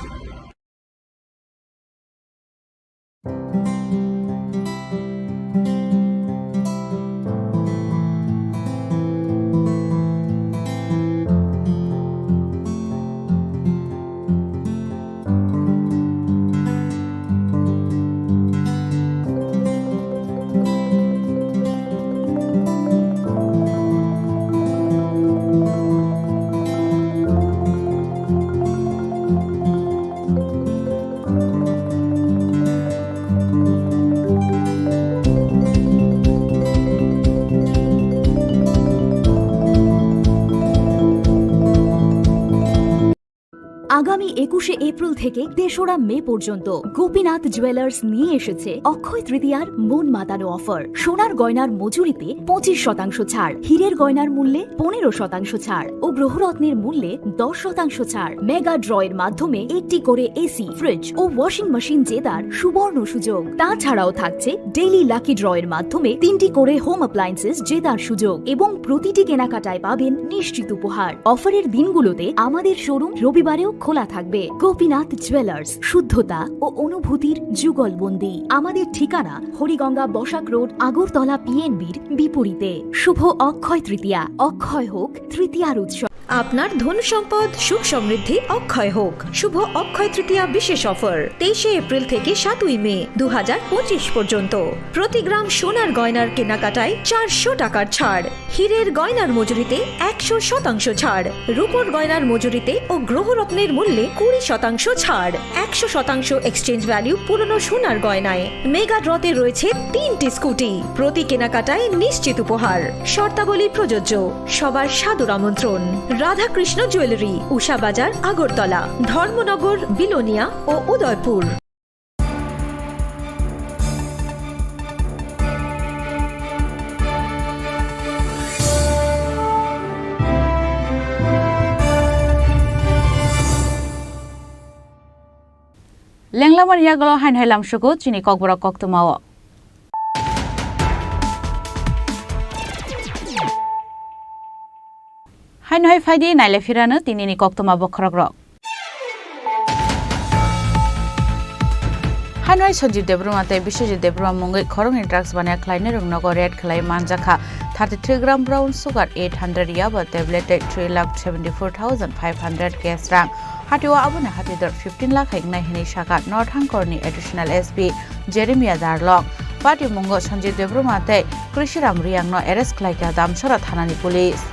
আগামী একুশে এপ্রিল থেকে তেসরা মে পর্যন্ত গোপীনাথ জুয়েলার্স নিয়ে এসেছে অক্ষয় তৃতীয়ার মন মাতানো অফার। সোনার গয়নার মজুরিতে পঁচিশ শতাংশ ছাড়, হীরের গয়নার মূল্যে পনেরো শতাংশ ছাড় ও গ্রহরত্নের মূল্যে দশ শতাংশ ছাড়। মেগা ড্র এর মাধ্যমে একটি করে এসি, ফ্রিজ ও ওয়াশিং মেশিন জেতার সুবর্ণ সুযোগ। তাছাড়াও থাকছে ডেইলি লাকি ড্র এর মাধ্যমে তিনটি করে হোম অ্যাপ্লায়েন্সেস জেতার সুযোগ এবং প্রতিটি কেনাকাটায় পাবেন নিশ্চিত উপহার। অফারের দিনগুলোতে আমাদের শোরুম রবিবারেও খোলা থাকবে। গোপীনাথ জুয়েলার্স, শুদ্ধতা ও অনুভূতির যুগলবন্দি। আমাদের ঠিকানা হরিগঙ্গা বসাক রোড, আগরতলা পিএনবির বিপরীতে। শুভ অক্ষয় তৃতীয়া, অক্ষয় হোক তৃতীয়ার উৎসব। আপনার ধন সম্পদ সুখ সমৃদ্ধি অক্ষয় হোক। শুভ অক্ষয় তৃতীয়া বিশেষ অফার, তেইশে এপ্রিল থেকে সাতই মে দু হাজার পঁচিশ পর্যন্ত। প্রতি গ্রাম সোনার গয়নার কেনাকাটায় চারশো টাকার ছাড়, হীরের গয়নার মজুরিতে একশো শতাংশ ছাড়, রূপোর গয়নার মজুরিতে ও গ্রহরত্নের মূল্যে কুড়ি শতাংশ ছাড়, একশো শতাংশ এক্সচেঞ্জ ভ্যালু পুরনো সোনার গয়নায়। মেগা ড্রতে রয়েছে তিনটি স্কুটি, প্রতি কেনাকাটায় নিশ্চিত উপহার। শর্তাবলী প্রযোজ্য। সবার সাদর আমন্ত্রণ। রাধাকৃষ্ণ জুয়েলারি, উষা বাজার, আগরতলা, ধর্মনগর, বিলোনিয়া ও Udaipur. Lenglamani yagulo haino hai lamsugo chini kokborok koktwmao. Haino hai phaidi naile phirano tinini koktwma bokhorokrok. Haino hai Sanjib Debbarma tei Biswajit Debbarma mungwi khoroknwi drugs baniya khlainai rok nogo raid khlai manjakha thirty three gram brown sugar, eight hundred yaba tablet tei three lakh seventy four thousand five hundred cash rang. Hatio aboni hatidor fifteen lakh hai wngnai hinwi sakha North Hangkorni Additional S P Jeremiah Darlong. Patimungo Sanjib Debbarma tei Krishiram Riyangno arrest khlaikha Damsora thanani police.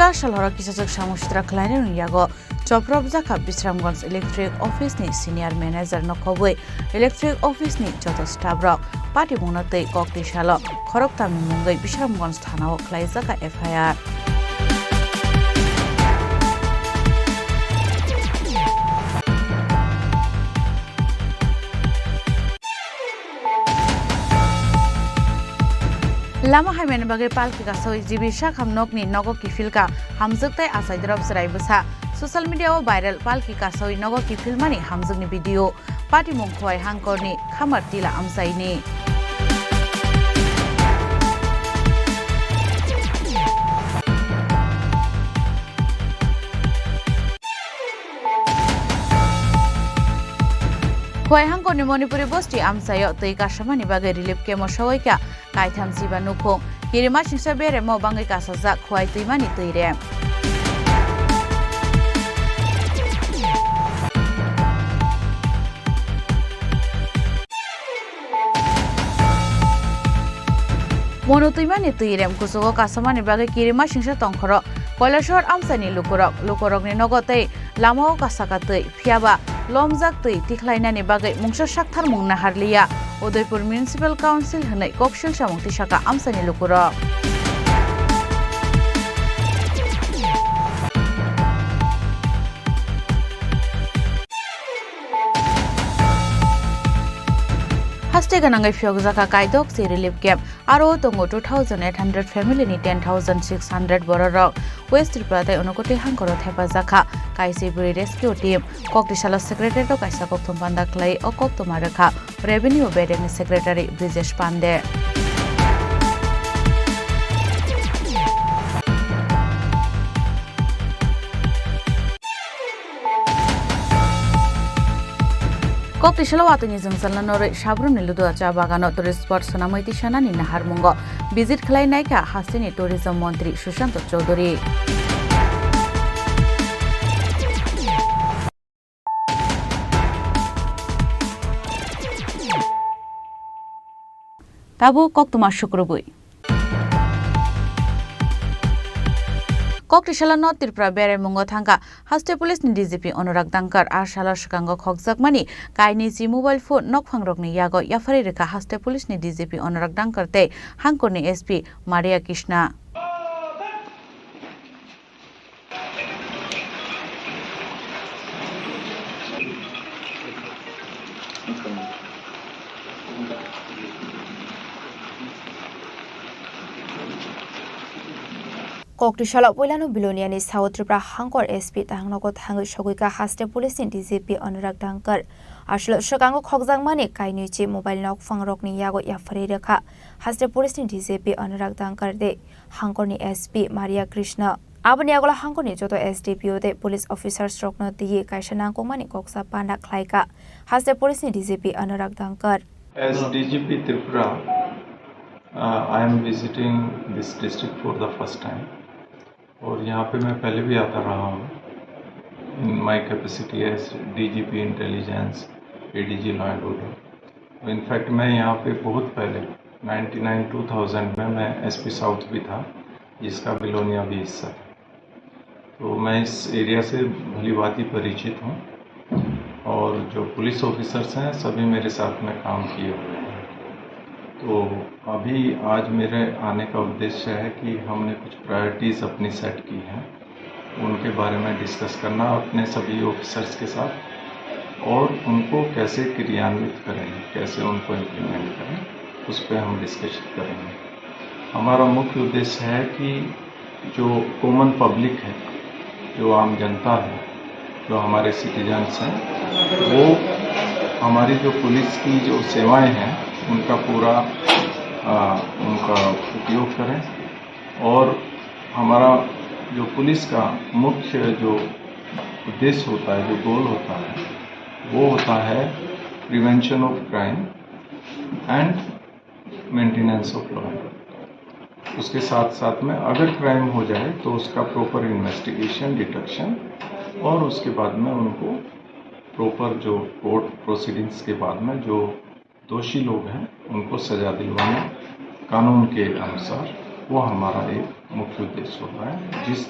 Salhoro kisachwk samung sitra khlainani yago chopropjakha Bisramganj Electric Office ni Senior Manager no khobwi Electric Office ni joto staff rok patimungno twi kok twi salo khoroktamni mungwi Bisramganj thanao khlaijakha F I R. Lama hamyani bagwi palki kasawi G B Sakham nokni nogo kiphilka hamjwk tei achai drop chwrai bwsa. Social media o viral palki kasawi nogo kiphilmani hamjwkni video. Patimung Khowai Hangkorni Khamar Tila amchaini. Khowai Hangkorni Manipuri bosti amchaio twi kasamani bagwi relief camp o sowaikha kaitham chiba nukhung. Kirimasingsa beremo bangwi kasajak Khowai twimani twirem. Monu twimani twirem kuchugo kasamani bagwi Kirimasingsa tongkhoro Kailasor amchaini lukurok, lukurokni nogo tei lamao kasaka twi. Phiyaba lomjak twi tikhlainani bagwi mungsa saktharmung naharliya Udaipur Municipal Council hwnwi koksil samung tisaka amchaini lukurok. Haste gwnangwi phiyokjakha kaidok se relief camp. Aro tongo two thousand eight hundred family ni ten thousand six hundred bororok West Tripura tei Unakoti hangkoro thepajakha kaisa bwrwi rescue team. Koktisalo secretary rok kaisa kokthum panda khlai o koktwma rwkha Revenue bedekni secretary Brijesh Pande. Koktisalo watwini jwngjalno norwi Sabrum ni Ludua cha bagano tourist spot swnamwi tisanani naharmungo visit khlai naikha hasteni tourism montri Sushanta Chowdhury. Tabuk koktwma sukrubwi. Koktisalo North Tripura beraimungo thangkha haste police ni D G P Anurag Dangkar. A salo swkango khokjakmani kainwi chi mobile phone nokphangrokni yago yapharwi rwkha haste police ni D G P Anurag Dangkar tei Hangkorni S P Maria Krishna. Koktisalo puilano Biloniani South Tripura Hangkor S P tahangnogo thangwi sogwikha haste police ni D G P Anurag Dangkar. Aswk swkango khokjakmani kainwi chi mobile nokphangrokni yago yapharwi rwkha haste police ni D G P Anurag Dangkar tei Hangkorni S P Maria Krishna. Aboni yagulo Hangkorni joto S D P O tei police officers rokno twiwi kaisa nangkukmani koksa panda khlaikha haste police ni D G P Anurag Dangkar. As D G P Tripura, uh, I am visiting this district for the first time. और यहाँ पे मैं पहले भी आता रहा हूँ in my capacity as D G P Intelligence, A D G Law and Order। In fact मैं यहाँ पे बहुत पहले नाइंटी नाइन टू थाउजेंड में मैं एसपी साउथ भी था, जिसका बिलोनिया भी हिस्सा था। तो मैं इस एरिया से भली भांति परिचित हूँ और जो पुलिस ऑफिसर्स हैं, सभी मेरे साथ में काम किए हुए हैं। तो अभी आज मेरे आने का उद्देश्य है कि हमने कुछ प्रायोरिटीज़ अपनी सेट की हैं, उनके बारे में डिस्कस करना अपने सभी ऑफिसर्स के साथ और उनको कैसे क्रियान्वित करें, कैसे उनको इम्प्लीमेंट करें, उस पर हम डिस्कशन करेंगे। हमारा मुख्य उद्देश्य है कि जो कॉमन पब्लिक है, जो आम जनता है, जो हमारे सिटीजन्स हैं, वो हमारी जो पुलिस की जो सेवाएं हैं, उनका पूरा, आ, उनका उपयोग करें। और हमारा जो पुलिस का मुख्य जो उद्देश्य होता है, जो गोल होता है, वो होता है prevention of crime and maintenance of law and order। उसके साथ साथ में अगर क्राइम हो जाए तो उसका प्रॉपर इन्वेस्टिगेशन, डिटेक्शन और उसके बाद में उनको प्रॉपर जो कोर्ट प्रोसीडिंग्स के बाद में जो दोषी लोग हैं उनको सजा दिलवाना कानून के अनुसार। वो हमारा एक मुख्य उद्देश्य होता है, जिस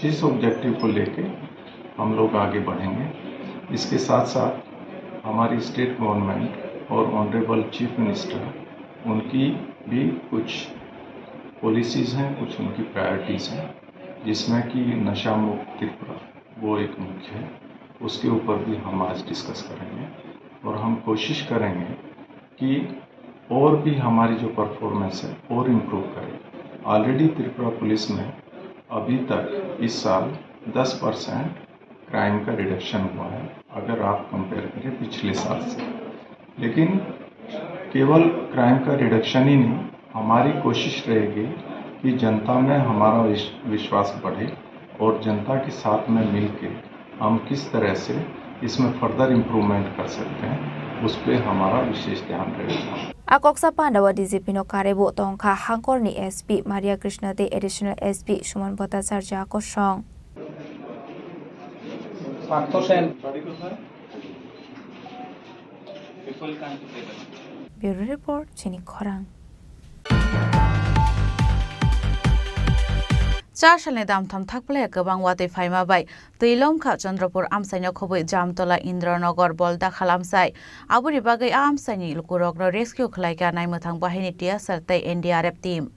जिस ऑब्जेक्टिव को लेके हम लोग आगे बढ़ेंगे। इसके साथ साथ हमारी स्टेट गवर्नमेंट और ऑनरेबल चीफ मिनिस्टर, उनकी भी कुछ पॉलिसीज हैं, कुछ उनकी प्रायोरिटीज हैं, जिसमें कि नशा मुक्त त्रिपुरा वो एक मुख्य है। उसके ऊपर भी हम आज डिस्कस करेंगे और हम कोशिश करेंगे कि और भी हमारी जो परफॉर्मेंस है और इम्प्रूव करें। ऑलरेडी त्रिपुरा पुलिस में अभी तक इस साल दस परसेंट क्राइम का रिडक्शन हुआ है, अगर आप कंपेयर करें पिछले साल से। लेकिन केवल क्राइम का रिडक्शन ही नहीं, हमारी कोशिश रहेगी कि जनता में हमारा विश-, विश्वास बढ़े और जनता के साथ में मिलके हम किस तरह से इसमें फर्दर इम्प्रूवमेंट कर सकते हैं, उस पे हमारा विशेष ध्यान रहेगा। A koksa pandao D G P no karebo tongkha Hangkorni S P Maria Krishna tei Additional S P Suman Bhattacharya kosong. Bureau Report, Chini Khorang. Char salni damtham thakphlai kwbang watwi phaima bai twi lomkha Chandrapur amchaino khobwi Jamtola, Indranagar, Boldakhal amchai. Aboni bagwi a amchaini lukurokno rescue khlaikha naimwthang bahaini T S R tei N D R F team.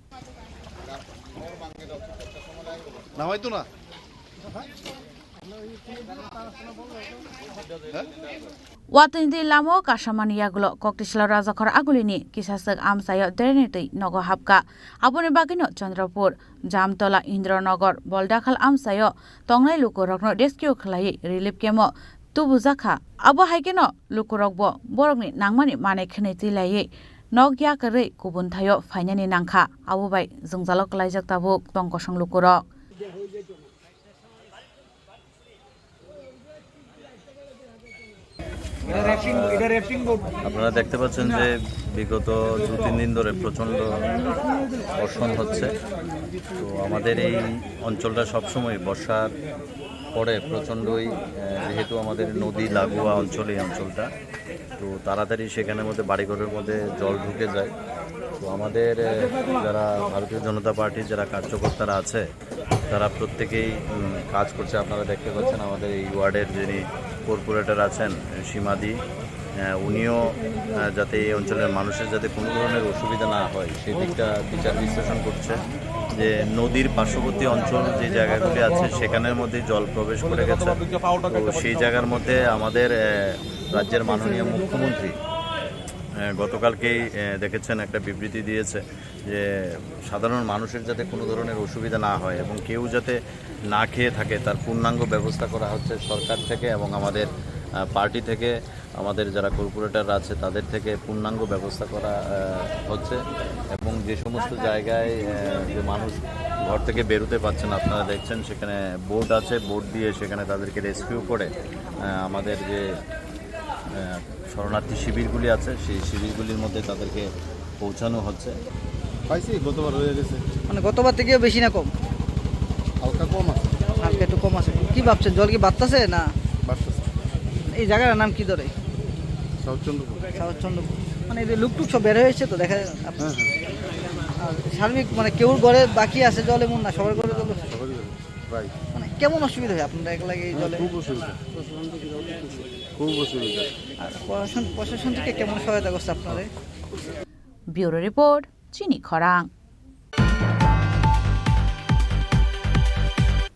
Watwini twi lama o kasamani yagulo Koktisalo Rajakhor Agulini kisaswk amchaio drainni twi nogo hapkha. Aboni bagwino Chandrapur, Jamtola, Indranagar, Boldakhal amchaio tongnai lukurokno rescue khlaiwi relief camp o tubujakha. Abo hai kheno lukurokbo borokni nangmani manwi khwnwi twi laiwi nok yakarwi kubun thaio phainani nangkha. Abo bai jwngjalo kwlaijak tabuk tong kosong lukurok. আপনারা দেখতে পাচ্ছেন যে বিগত দু তিন দিন ধরে প্রচণ্ড বর্ষণ হচ্ছে। তো আমাদের এই অঞ্চলটা সবসময় বর্ষার পরে প্রচণ্ডই, আহ, যেহেতু আমাদের নদী লাগোয়া অঞ্চল এই অঞ্চলটা, তো তাড়াতাড়ি সেখানের মধ্যে বাড়িঘরের মধ্যে জল ঢুকে যায়। তো আমাদের, আহ, যারা ভারতীয় জনতা পার্টির যারা কার্যকর্তারা আছে, তারা প্রত্যেকেই, উম, কাজ করছে। আপনারা দেখতে পাচ্ছেন আমাদের এই ওয়ার্ডের যিনি কর্পোরেটর আছেন, সীমাদি, আহ, উনিও, আহ, যাতে এই অঞ্চলের মানুষের যাতে কোনো ধরনের অসুবিধা না হয়, সেই দিকটা বিচার বিশ্লেষণ করছে। যে নদীর পার্শ্ববর্তী অঞ্চল যে জায়গাগুলি আছে, সেখানের মধ্যে জল প্রবেশ করে গেছে। তো সেই জায়গার মধ্যে আমাদের, আহ, রাজ্যের মাননীয় মুখ্যমন্ত্রী, আহ, গতকালকেই, আহ, দেখেছেন, একটা বিবৃতি দিয়েছে যে সাধারণ মানুষের যাতে কোনো ধরনের অসুবিধা না হয় এবং কেউ যাতে না খেয়ে থাকে, তার পূর্ণাঙ্গ ব্যবস্থা করা হচ্ছে সরকার থেকে এবং আমাদের, আহ, পার্টি থেকে। আমাদের যারা কর্পোরেটর আছে, তাদের থেকে পূর্ণাঙ্গ ব্যবস্থা করা, আহ, হচ্ছে এবং যে সমস্ত জায়গায়, আহ, যে মানুষ ঘর থেকে বেরোতে পারছে না, আপনারা দেখছেন সেখানে বোট আছে, বোট দিয়ে সেখানে তাদেরকে রেস্কিউ করে, আহ, আমাদের যে, আহ, শরণার্থী শিবিরগুলি আছে, সেই শিবিরগুলির মধ্যে তাদেরকে পৌঁছানো হচ্ছে। পাইছি, গতবার হয়ে গেছে। মানে গতবার থেকেও বেশি না কম? হালকা কম আছে। হালকা একটু কম আছে। কি ভাবছেন, জল কি বাড়তেছে না? বাড়তেছে। এই জায়গার নাম কি ধরে? সাউথ চন্দ্রপুর। সাউথ চন্দ্রপুর। মানে এই যে লুকটুক সব বের হয়েছে তো দেখা যায়। হ্যাঁ, হ্যাঁ। আর সার্বিক মানে কেউর ঘরে বাকি আছে জল এমন না, সবার ঘরে জল আছে। সবারই ঘরে, প্রায়। মানে কেমন অসুবিধা হয় আপনারা এক লাগে এই হ্যাঁ, জলে? খুব অসুবিধা। খুব অসুবিধা। আর প্রশাসন, প্রশাসন থেকে কেমন সহায়তা করছে আপনাদের? ব্যুরো রিপোর্ট, চিনি খরাং।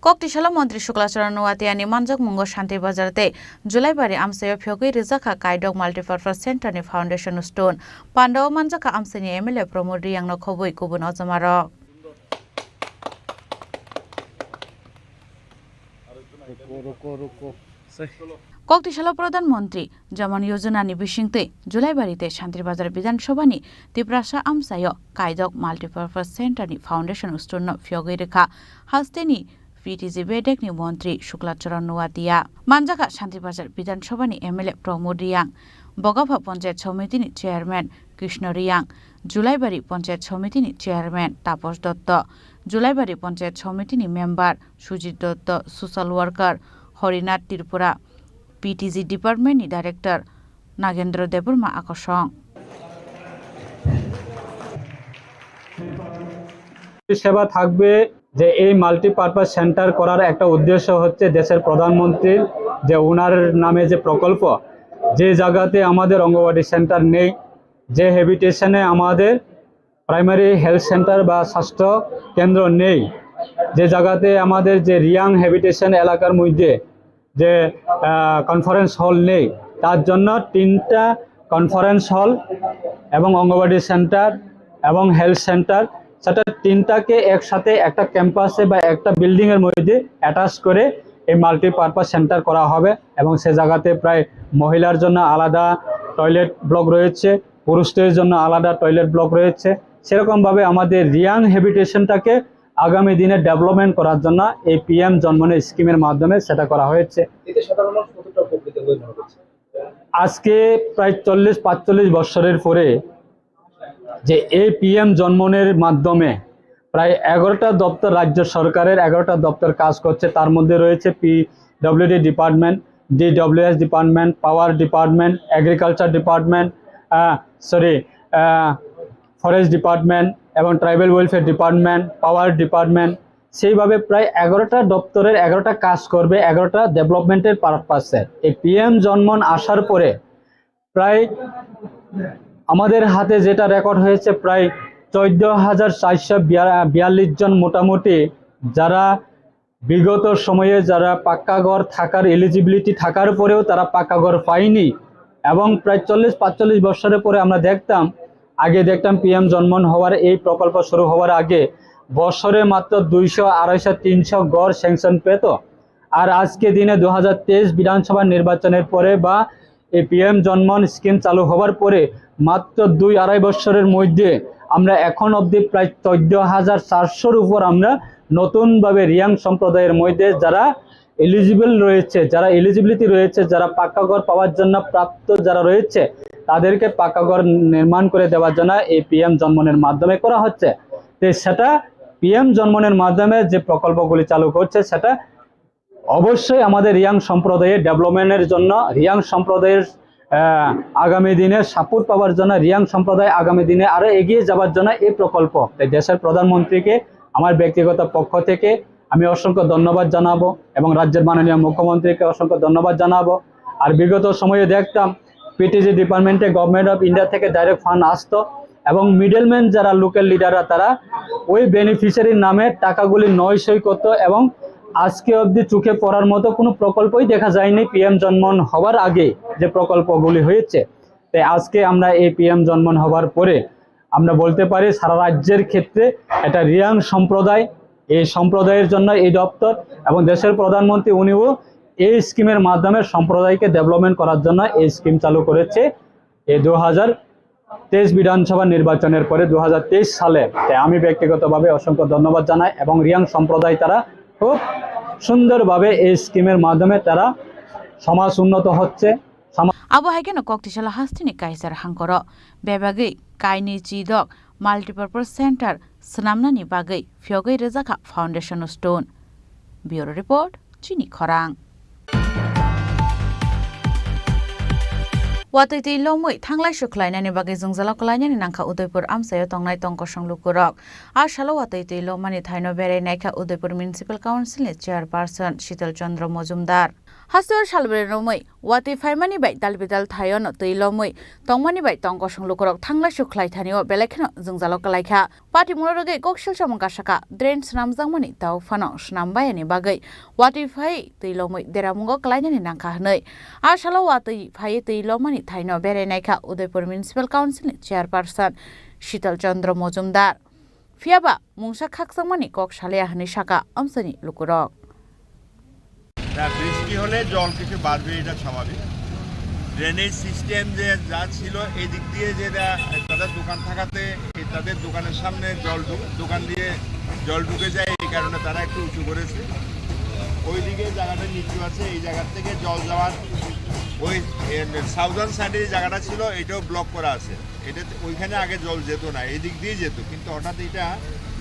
Koktisalo Montri Shukla Charan Noatia ni manjakmungo Shanti Bazar tei Julaibari amchaio phiyogwi rijakha Kaidok Multipurpose Center ni foundation stone. Pandao manjakha amchaini M L A Pramod Riyang no khobwi kubun ojamarok. Koktisalo Pradhan Mantri Jaman Yojana ni bisingtwi Julaibari tei Shanti Bazar Bidhan Sabha ni Tiprasa amchaio Kaidok Multipurpose Center ni foundation stone no phiyogwi rwkha hasteni P T G bedek ni montri Shukla Charan Noatia. Manjakha Shanti Bazar Bidhan Sabha ni M L A Pramod Riyang, Bogapha Panchayat Samiti ni Chairman Krishna Riyang, Julaibari Panchayat Samiti ni Chairman Tapas Dotto, Julaibari Panchayat Samiti ni Member Sujit Dotto, Social Worker Harinath Tripura, P T G Department ni Director Nagendra Debbarma akosong. সেবা থাকবে। যে এই multipurpose centre করার একটা উদ্দেশ্য হচ্ছে দেশের প্রধানমন্ত্রীর যে ওনার নামে যে প্রকল্প, যে জায়গাতে আমাদের অঙ্গনওয়াড়ি সেন্টার নেই, যে হ্যাবিটেশনে আমাদের প্রাইমারি হেলথ সেন্টার বা স্বাস্থ্য কেন্দ্র নেই, যে জায়গাতে আমাদের যে রিয়াং হ্যাবিটেশন এলাকার মধ্যে যে কনফারেন্স হল নেই, তার জন্য তিনটা কনফারেন্স হল এবং অঙ্গনওয়াড়ি সেন্টার এবং হেলথ সেন্টার, সেটা তিনটাকে একসাথে একটা ক্যাম্পাসে বা একটা বিল্ডিংয়ের মধ্যে অ্যাটাচ করে এই মাল্টিপারপাস সেন্টার করা হবে। এবং সে জায়গাতে প্রায় মহিলার জন্য আলাদা টয়লেট ব্লক রয়েছে, পুরুষদের জন্য আলাদা টয়লেট ব্লক রয়েছে। সেরকমভাবে আমাদের রিয়াং হ্যাবিটেশনটাকে আগামী দিনে ডেভেলপমেন্ট করার জন্য এই পিএম জন্মনি স্কিমের মাধ্যমে সেটা করা হয়েছে। এতে সাধারণ মানুষ কতটা উপকৃত হবে মনে করছেন? আজকে প্রায় চল্লিশ পাঁচচল্লিশ বছরের পরে যে এই পিএম জন্মনির মাধ্যমে প্রায় এগারোটা দপ্তর, রাজ্য সরকারের এগারোটা দপ্তর কাজ করছে। তার মধ্যে রয়েছে PWD department, DWS department, power department, agriculture department, sorry, forest department এবং tribal welfare department, power department. সেইভাবে প্রায় এগারোটা দপ্তরের এগারোটা কাজ করবে, এগারোটা ডেভেলপমেন্টের পারপাসে। এই পিএম জন্মন আসার পরে প্রায় আমাদের হাতে যেটা রেকর্ড হয়েছে, প্রায় চোদ্দ হাজার চারশো বিয়াল্লিশ জন মোটামুটি, যারা বিগত সময়ে যারা পাক্কা ঘর থাকার এলিজিবিলিটি থাকার পরেও তারা পাক্কা ঘর পায়নি। এবং প্রায় চল্লিশ পাঁচচল্লিশ বছরের পরে আমরা দেখতাম, আগে দেখতাম পিএম জন্মন হওয়ার এই প্রকল্প শুরু হওয়ার আগে বছরে মাত্র দুইশো, আড়াইশো, তিনশো ঘর স্যাংশন পেত। আর আজকে দিনে দু হাজার তেইশ বিধানসভা নির্বাচনের পরে বা এই পিএম জন্মন স্কিম চালু হওয়ার পরে মাত্র দুই আড়াই বছরের মধ্যে আমরা এখন অবধি প্রায় চোদ্দ হাজার চারশোর উপর আমরা নতুনভাবে রিয়াং সম্প্রদায়ের মধ্যে যারা এলিজিবল রয়েছে, যারা এলিজিবিলিটি রয়েছে, যারা পাক্কা ঘর পাওয়ার জন্য প্রাপ্ত যারা রয়েছে, তাদেরকে পাক্কা ঘর নির্মাণ করে দেওয়ার জন্য এই পিএম জন্মনের মাধ্যমে করা হচ্ছে। তো সেটা পিএম জন্মনের মাধ্যমে যে প্রকল্পগুলি চালু করছে, সেটা অবশ্যই আমাদের রিয়াং সম্প্রদায়ের ডেভেলপমেন্টের জন্য, রিয়াং সম্প্রদায়ের আহ, আগামী দিনে সাপোর্ট পাওয়ার জন্য, রিয়াং সম্প্রদায় আগামী দিনে আরো এগিয়ে যাওয়ার জন্য এই প্রকল্প। তাই দেশের প্রধানমন্ত্রীকে আমার ব্যক্তিগত পক্ষ থেকে আমি অসংখ্য ধন্যবাদ জানাবো এবং রাজ্যের মাননীয় মুখ্যমন্ত্রীকে অসংখ্য ধন্যবাদ জানাবো। আর বিগত সময়ে দেখতাম পিটিজি ডিপার্টমেন্টে গভর্নমেন্ট অফ ইন্ডিয়া থেকে ডাইরেক্ট ফান্ড আসতো এবং মিডলম্যান যারা লোকাল লিডাররা তারা ওই বেনিফিশিয়ারির নামে টাকাগুলি নয়সই করতো এবং আজকে অবধি চোখে পড়ার মতো কোনো প্রকল্পই দেখা যায়নি পিএম জন্মন হওয়ার আগে যে প্রকল্পগুলি হয়েছে। তাই আজকে আমরা এই পিএম জন্মন হওয়ার পরে আমরা বলতে পারি সারা রাজ্যের ক্ষেত্রে এটা রিয়াং সম্প্রদায়, এই সম্প্রদায়ের জন্য এই দপ্তর এবং দেশের প্রধানমন্ত্রী উনিও এই স্কিমের মাধ্যমে সম্প্রদায়কে ডেভেলপমেন্ট করার জন্য এই স্কিম চালু করেছে। এই দু হাজার তেইশ বিধানসভা নির্বাচনের পরে দু হাজার তেইশ সালে। তাই আমি ব্যক্তিগতভাবে অসংখ্য ধন্যবাদ জানাই এবং রিয়াং সম্প্রদায় তারা খুব সুন্দরভাবে এই স্কিমের মাধ্যমে তারা সমাজ উন্নত হচ্ছে। Abo hai kheno Koktisala hasteni Kaisar hangkoro bebagwi kainwi chidok multipurpose center swnamnani bagwi phiyogwi rwjakha foundation stone. Bureau report, Chini Khorang. Watwi twi lomwi thanglai sukhlainani bagwi jwngjalo kwlainani nangkha Udaipur amchaio tongnai tongkosong lukurok. A salo watwi twi lomani thaino berai naikha Udaipur Municipal Council ni Chairperson Shital Chandra Mojumdar. Hasteo salbrwi romwi watwi phaimani bai dalbidal thaiono twi lomwi tongmani bai tongkosong lukurok thanglai sukhlai thanio belai kheno jwngjalo kwlaikha. Patimungno rwgwi kok silsamung kasaka drain swnamjakmani tao phano swnam bayani bagwi watwi phai twi lomwi deramungo kwlainani nangkha hwnwi. A salo watwi phaiwi twi lomani thaino berai naikha Udaipur Municipal Council ni Chairperson Shital Chandra Mojumdar. Phiyaba mungsa khakchangmani kok salya hwnwi saka amchaini lukurok. তা বৃষ্টি হলে জল কিছু বাড়বে, এটা স্বাভাবিক। Drainage system যে যা ছিল, এই দিক দিয়ে যেটা তাদের দোকান থাকাতে এই তাদের দোকানের সামনে জল ঢুক-, দোকান দিয়ে জল ঢুকে যায়, এই কারণে তারা একটু উঁচু করেছে। ওইদিকে জায়গাটা নিচু আছে, এই জায়গা থেকে জল যাওয়ার ওই, এ, সাউদার্ন সাইডে যে জায়গাটা ছিল, এটাও ব্লক করা আছে। এটা, ওইখানে আগে জল যেত না, এই দিক দিয়ে যেত, কিন্তু হঠাৎ এটা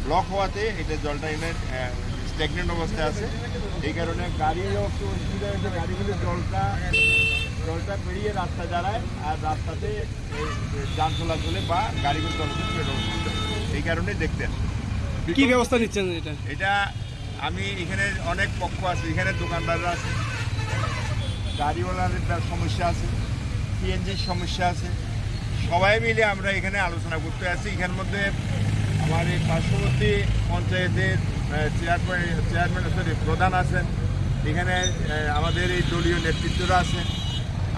ব্লক হওয়াতে এটা জলটা এখানে, আহ, স্ট্যাগনেন্ট অবস্থায় আছে। এই কারণে গাড়িরও একটু অসুবিধা হয়েছে, গাড়িগুলো জলটা, জলটা পেরিয়ে রাস্তা দাঁড়ায়, আর রাস্তাতে এই, এই যান চলাচলে বা গাড়িগুলো চলাচল করে অসুবিধা হয়। এই কারণে দেখতে আসে। কি ব্যবস্থা নিচ্ছেন এটা? এটা আমি এখানে অনেক পক্ষ আছে, এখানে দোকানদাররা আছে, গাড়িওয়ালার একটা সমস্যা আছে, সিএনজির সমস্যা আছে, সবাই মিলে আমরা এখানে আলোচনা করতে আসছি। এখানের মধ্যে আমার এই পার্শ্ববর্তী পঞ্চায়েতের, আহ, চেয়ারম্যান, চেয়ারম্যান, সরি, প্রধান আছেন, এখানে, আহ, আমাদের এই দলীয় নেতৃত্বরা আছে,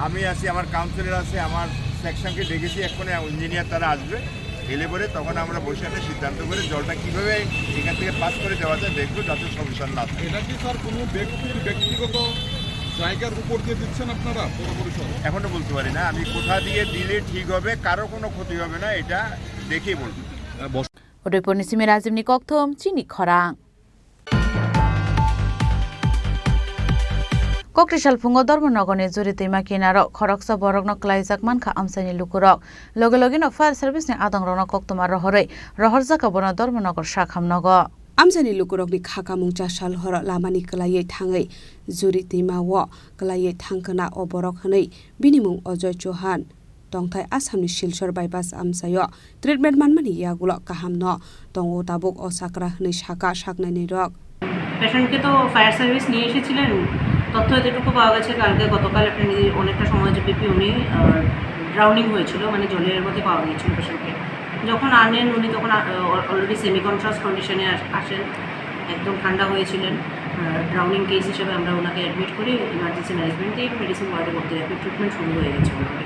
আমি আছি, আমার কাউন্সিলর আছে, আমার সেকশনকে ডেকেছি, এক্ষুনি ইঞ্জিনিয়ার তারা আসবে। এলে পরে তখন আমরা বসে একটা সিদ্ধান্ত করে জলটা কিভাবে এখান থেকে পাস করে দেওয়া যায় দেখবো, যাতে সমস্যা না থাকে। এটা কি স্যার কোনো ব্যক্তির ব্যক্তিগত জায়গার উপর দিয়ে দিচ্ছেন আপনারা পৌর পরিষদ? এখনো বলতে পারি না, আমি কোথা দিয়ে দিলে ঠিক হবে, কারো কোনো ক্ষতি হবে না, এটা দেখেই বলবো। Udaipurni simi Rajibni kokthum chini khorang. Kokti salphungo Dharmanagarni Juri twima kinaro khoroksa borokno kwlaijak mankha amchaini lukurok. Loge logeno fire service ni adongrokno koktwma rohorwi rohorjakha bono Dharmanagar sakham nogo. Amchaini lukurokni kha kamung chasal horo lamani kwlaiwi thangwi Juri twima o kwlaiwi thangkhwna o borok hwnwi bini mung Ajoy Chauhan. Tongthai Assamni Silchar bypass amchaio treatment manmani yagulo kahamno tongo tabuk o chakra hwnwi sakha saknainwirok. পেশেন্টকে তো fire service নিয়ে এসেছিলেন, তথ্য এতটুকু পাওয়া গেছে কালকে গতকাল একটা নি-, অনেকটা সময় যে পিপি উনি, আহ, ড্রাউনিং হয়েছিল, মানে জলের মধ্যে পাওয়া গিয়েছিল পেশেন্টকে। যখন আনেন উনি তখন, আহ, অলরেডি সেমি কনশাস কন্ডিশনে আস-, আসেন, একদম ঠান্ডা হয়েছিলেন। আহ, ড্রাউনিং কেস হিসেবে আমরা ওনাকে অ্যাডমিট করি, ইমার্জেন্সি ম্যানেজমেন্ট দিয়ে মেডিসিন ওয়ার্ডে ভর্তি রাখি, ট্রিটমেন্ট শুরু হয়ে গেছে ওনার।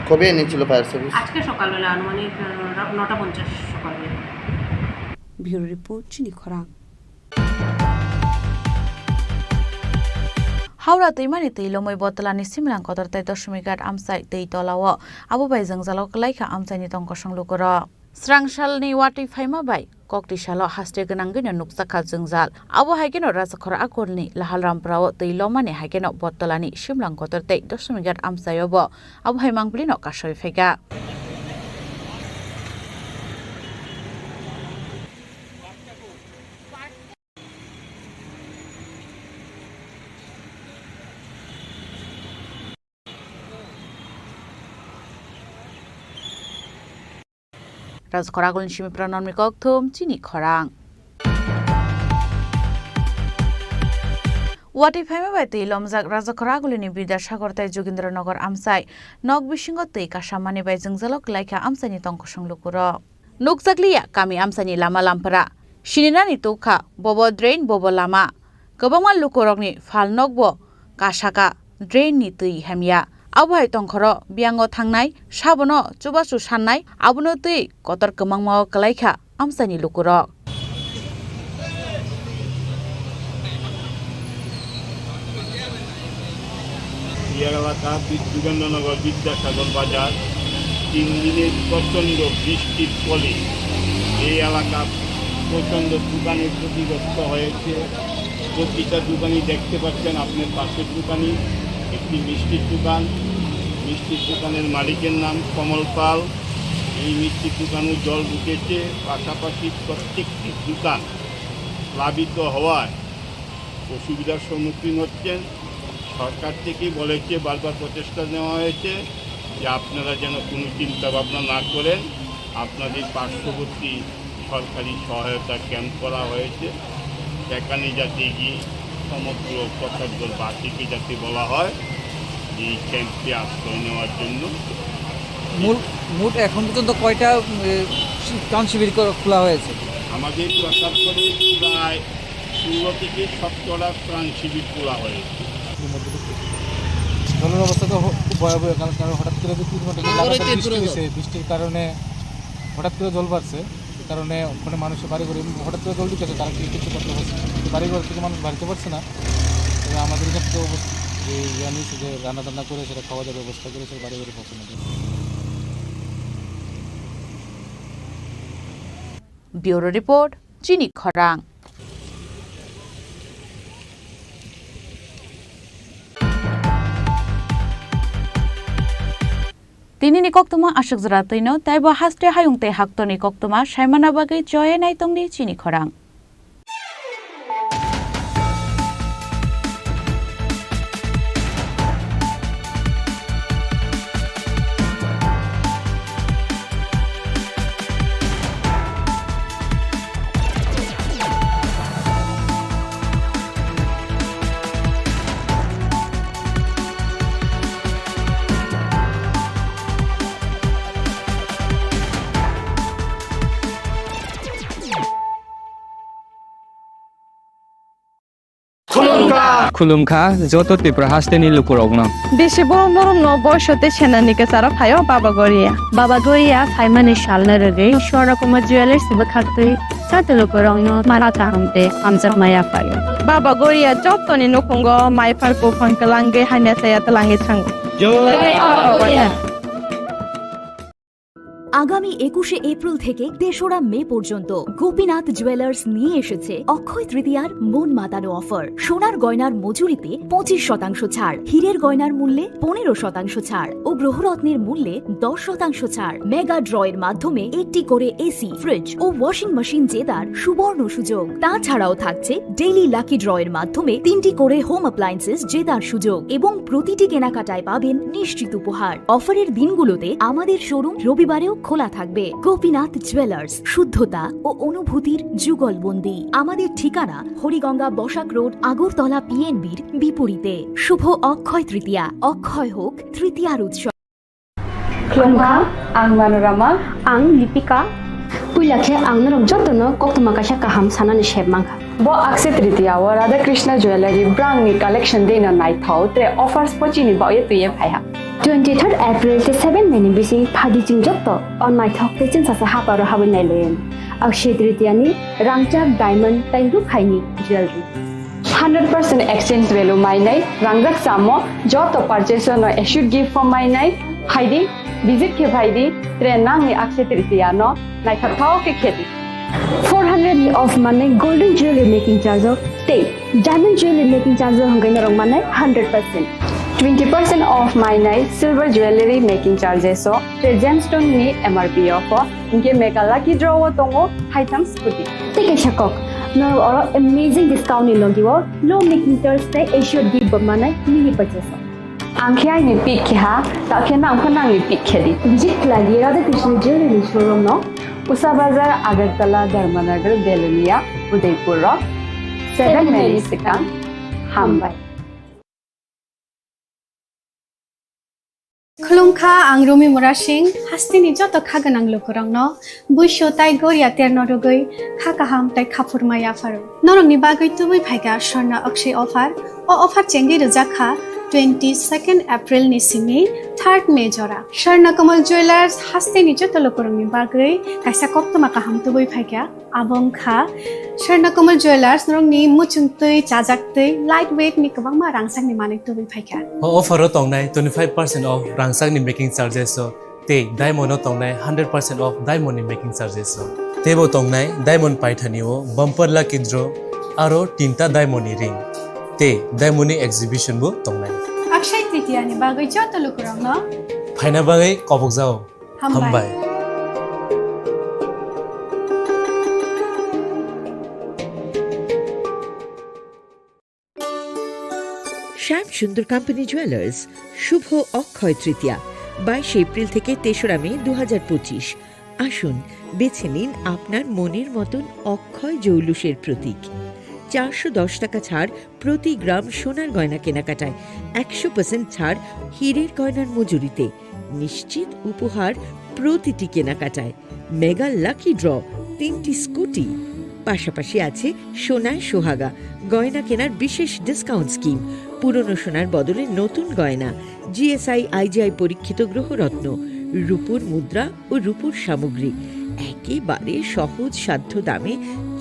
কবে এনেছিল ফায়ার সার্ভিস? আজকে সকালবেলা আনুমানিক, আহ, রা-, নটা পঞ্চাশ সকালবেলা। Bureau report, Chini Khorang. Howrah twimani twi lomwi Botolani Simlang kotor tei Doshmighat amchai twi tolao abo bai jwngjalo kwlaikha amchaini tongkosong lukurok. Srangsalni watwi phaima bai kokti salo haste gwnangwino nukjakha jwngjal. Abo hai kheno Rajakhor Agulni Lahalrampurao twi lomani hai kheno Botolani Simlang kotor tei Doshmighat amchaio bo abo hai mangpilino kasoi phaikha. Rajakhor Agulni simi Pranamni kokthum chini khorang. Watwi phaima bai twi lomjak Rajakhor Agulini Bidyasagar tei Jogindranagar amchai nok bisingo twi kasammani bai jwngjalo kwlaikha amchaini tongkosong lukurok. Nukjakliya kami amchaini lama lampra. Sininani tukha, bobo drain, bobo lama. Kwbangma lukurokni phalnokbo kasaka drain ni twi hamya. Abo hai tongkhoro biyango thangnai, sabono chubachu sannai, abono twi kotor kwmangmao kwlaikha amchaini lukurok. এই এলাকা বি-, যোগেন্দ্রনগর, বিদ্যাসাগর বাজার, তিন দিনের প্রচণ্ড বৃষ্টির ফলে এই এলাকা প্রচণ্ড দোকানে ক্ষতিগ্রস্ত হয়েছে। প্রতিটা দোকানই দেখতে পাচ্ছেন, আপনার পাশের দোকানই একটি মিষ্টির দোকান। মিষ্টির দোকানের মালিকের নাম কমল পাল। এই মিষ্টির দোকানে জল ঢুকেছে, পাশাপাশি প্রত্যেকটি দোকান প্লাবিত হওয়ায় অসুবিধার সম্মুখীন হচ্ছেন। সরকার থেকে বলেছে, বারবার প্রচেষ্টা নেওয়া হয়েছে যে আপনারা যেন কোনো চিন্তা ভাবনা না করেন, আপনাদের পার্শ্ববর্তী সরকারি সহায়তা ক্যাম্প করা হয়েছে, সেখানে যাতে গিয়ে সমগ্র প্রতাপগড়বাসীকে যাতে বলা হয় যে এই ক্যাম্পে আশ্রয় নেওয়ার জন্য। মূল, মোট এখন পর্যন্ত কয়টা, উম, এ, ত্রাণ শিবির কর-, খোলা হয়েছে? আমাদের প্রতাপগড়ে প্রায় ষোলো থেকে সতেরোটা ত্রাণ শিবির খোলা হয়েছে। জলের অবস্থা তো হ-, খুব ভয়াবহ, কারণ, কারণ হঠাৎ করে যে তিন ঘন্টা ধরে লাগাতার বৃষ্টি হয়েছে, বৃষ্টির কারণে হঠাৎ করে জল বাড়ছে, কারণে ওখানে মানুষের বাড়ি ঘরে হঠাৎ করে জল ঢুকেছে, তারা কি কিছু করতে পারছে না, বাড়ি ঘর থেকে মানুষ বাড়িতে পারছে না। তবে আমাদের এখানে তো অবস্থা, যে ইয়ে নিয়েছে যে রান্না টান্না করে সেটা খাওয়া দাওয়ার ব্যবস্থা করে সেটা বাড়ি ঘরে পৌঁছানো যায়। Bureau report, Chini Khorang. Tinini koktwma aswk jora twino, taibo haste hayung tei haktorni koktwma saimana bagwi choye naitongdi Chini Khorang. Khulumkha. Khulumkha joto Tripura hasteni lukurokno. Bisi borom borom no boiso tei senani kwcharo phaio Baba Goria. Baba Goria phaimani salno rwgwi Swarna Kumar Jewellers bwkhaktwi joto lukurokno mara kaham tei hamjakma yaphaio. Baba Goria jotoni nukhungo maiphar buphang kwlangwi hamya saya twlangwi thango. Jai Baba Goria. আগামী একুশে এপ্রিল থেকে তেসরা মে পর্যন্ত গোপীনাথ জুয়েলার্স নিয়ে এসেছে অক্ষয় তৃতীয়ার মন মাতানো অফার। সোনার গয়নার মজুরিতে পঁচিশ শতাংশ ছাড়, হীরের গয়নার মূল্যে পনেরো শতাংশ ছাড় ও গ্রহরত্নের মূল্যে দশ শতাংশ ছাড়। মেগা ড্র এর মাধ্যমে একটি করে এসি, ফ্রিজ ও ওয়াশিং মেশিন জেতার সুবর্ণ সুযোগ। তাছাড়াও থাকছে ডেইলি লাকি ড্র এর মাধ্যমে তিনটি করে হোম অ্যাপ্লায়েন্সেস জেতার সুযোগ এবং প্রতিটি কেনাকাটায় পাবেন নিশ্চিত উপহার। অফারের দিনগুলোতে আমাদের শোরুম রবিবারেও খোলা থাকবে। গোপীনাথ জুয়েলার্স, শুদ্ধতা ও অনুভূতির যুগলবন্দি। আমাদের ঠিকানা হরিগঙ্গা বসাক রোড, আগরতলা পিএনবির বিপরীতে। শুভ অক্ষয় তৃতীয়া, অক্ষয় হোক তৃতীয়ার উৎসব। Khulumkha, ang Manorama. Ang Lipika. Puila khe ang norok jotono koktwma kaisa kaham sanani sep mankha. Bo Akshaya Tritiya o Radha Krishna Jewellery brand ni collection dei no naithok tre offers pochini bagwi twiwi phaiha. Twenty third April tei seven May ni bising phadi chwng joto o naithok tei chwngsasa haparo habwi nailayan. Akshaya Tritiya ni rangchak diamond tei rukhaini jewellery. Hundred percent exchange value mainai, rangjak samo joto purchase no assured gift form mainai, phaidi, visit khe phaidi, tre nangni Akshaya Tritiya no naithok thao khe khedi. Four hundred ni off manai golden jewelry making charge o tei diamond jewelry making charge o hwnkhai norok manai hundred percent. Twenty percent off mainai silver jewelry making charges o tre gemstone ni M R P o pho. Hinkhe mega lucky draw o tongo haitham scooty. Tei kaisa kok, norok oro amazing discount ni logi o low making charge tei assured gift bo manai mini purchase o. Ang khe aini pick khe ha, ta khe nang pho nangni pick khe di. Visit khlai di Radha Krishna Jewellery showroom no. Usa Bazar, Agartala, Dharmanagar, Belonia, Udaipur o seven May ni swkang. Hambai. Khulumkha, ang Rumi Murasing, hasteni joto kha gwnang lukurokno buisu tai goria terno rwgwi kha kaham tai khaphurma yapharo. Norokni bagwi tubui phaikha Swarna Akshaya offer. O offer chengwi rwjak kha twenty second April ni simi third May jora. Swarna Kamal Jewellers hasteni joto lukurokni bagwi kaisa koktwma kaham tubui phaikha. Abo wngkha Swarna Kamal Jewellers, norokni muchung twi, chajak twi, light weight ni kwbangma rangchakni manwi tubui phaikha. O offer o tongnai twenty five percent off rangchakni making charges o tei diamond o tongnai hundred percent off diamond ni making charges o. Teibo tongnai diamond paithani o bumper lucky draw aro tinta diamond ni ring tei diamond ni exhibition bo tongnai. Akshaya Tritiya ni bagwi joto lukurokno phaina bagwi kobokjao. Hambai. Hambai. Shyam Sundar Company Jewellers, শুভ অক্ষয় তৃতীয়া, বাইশে এপ্রিল থেকে তেসরা মে দু হাজার পঁচিশ। আসুন, বেছে নিন আপনার মনের মতন অক্ষয় জৌলুসের প্রতীক। চারশো দশ টাকা ছাড় প্রতি গ্রাম সোনার গয়না কেনাকাটায়, একশো পার্সেন্ট ছাড় হীরের গয়নার মজুরিতে, নিশ্চিত উপহার প্রতিটি কেনাকাটায়, মেগা লাকি ড্র, তিনটি স্কুটি, পাশাপাশি আছে সোনায় সোহাগা গয়না কেনার বিশেষ ডিসকাউন্ট স্কিম, পুরনো সোনার বদলে নতুন গয়না, জিএসআই আইজিআই পরীক্ষিত গ্রহরত্ন, রূপোর মুদ্রা ও রূপোর সামগ্রী, একেবারে সহজ সাধ্য দামে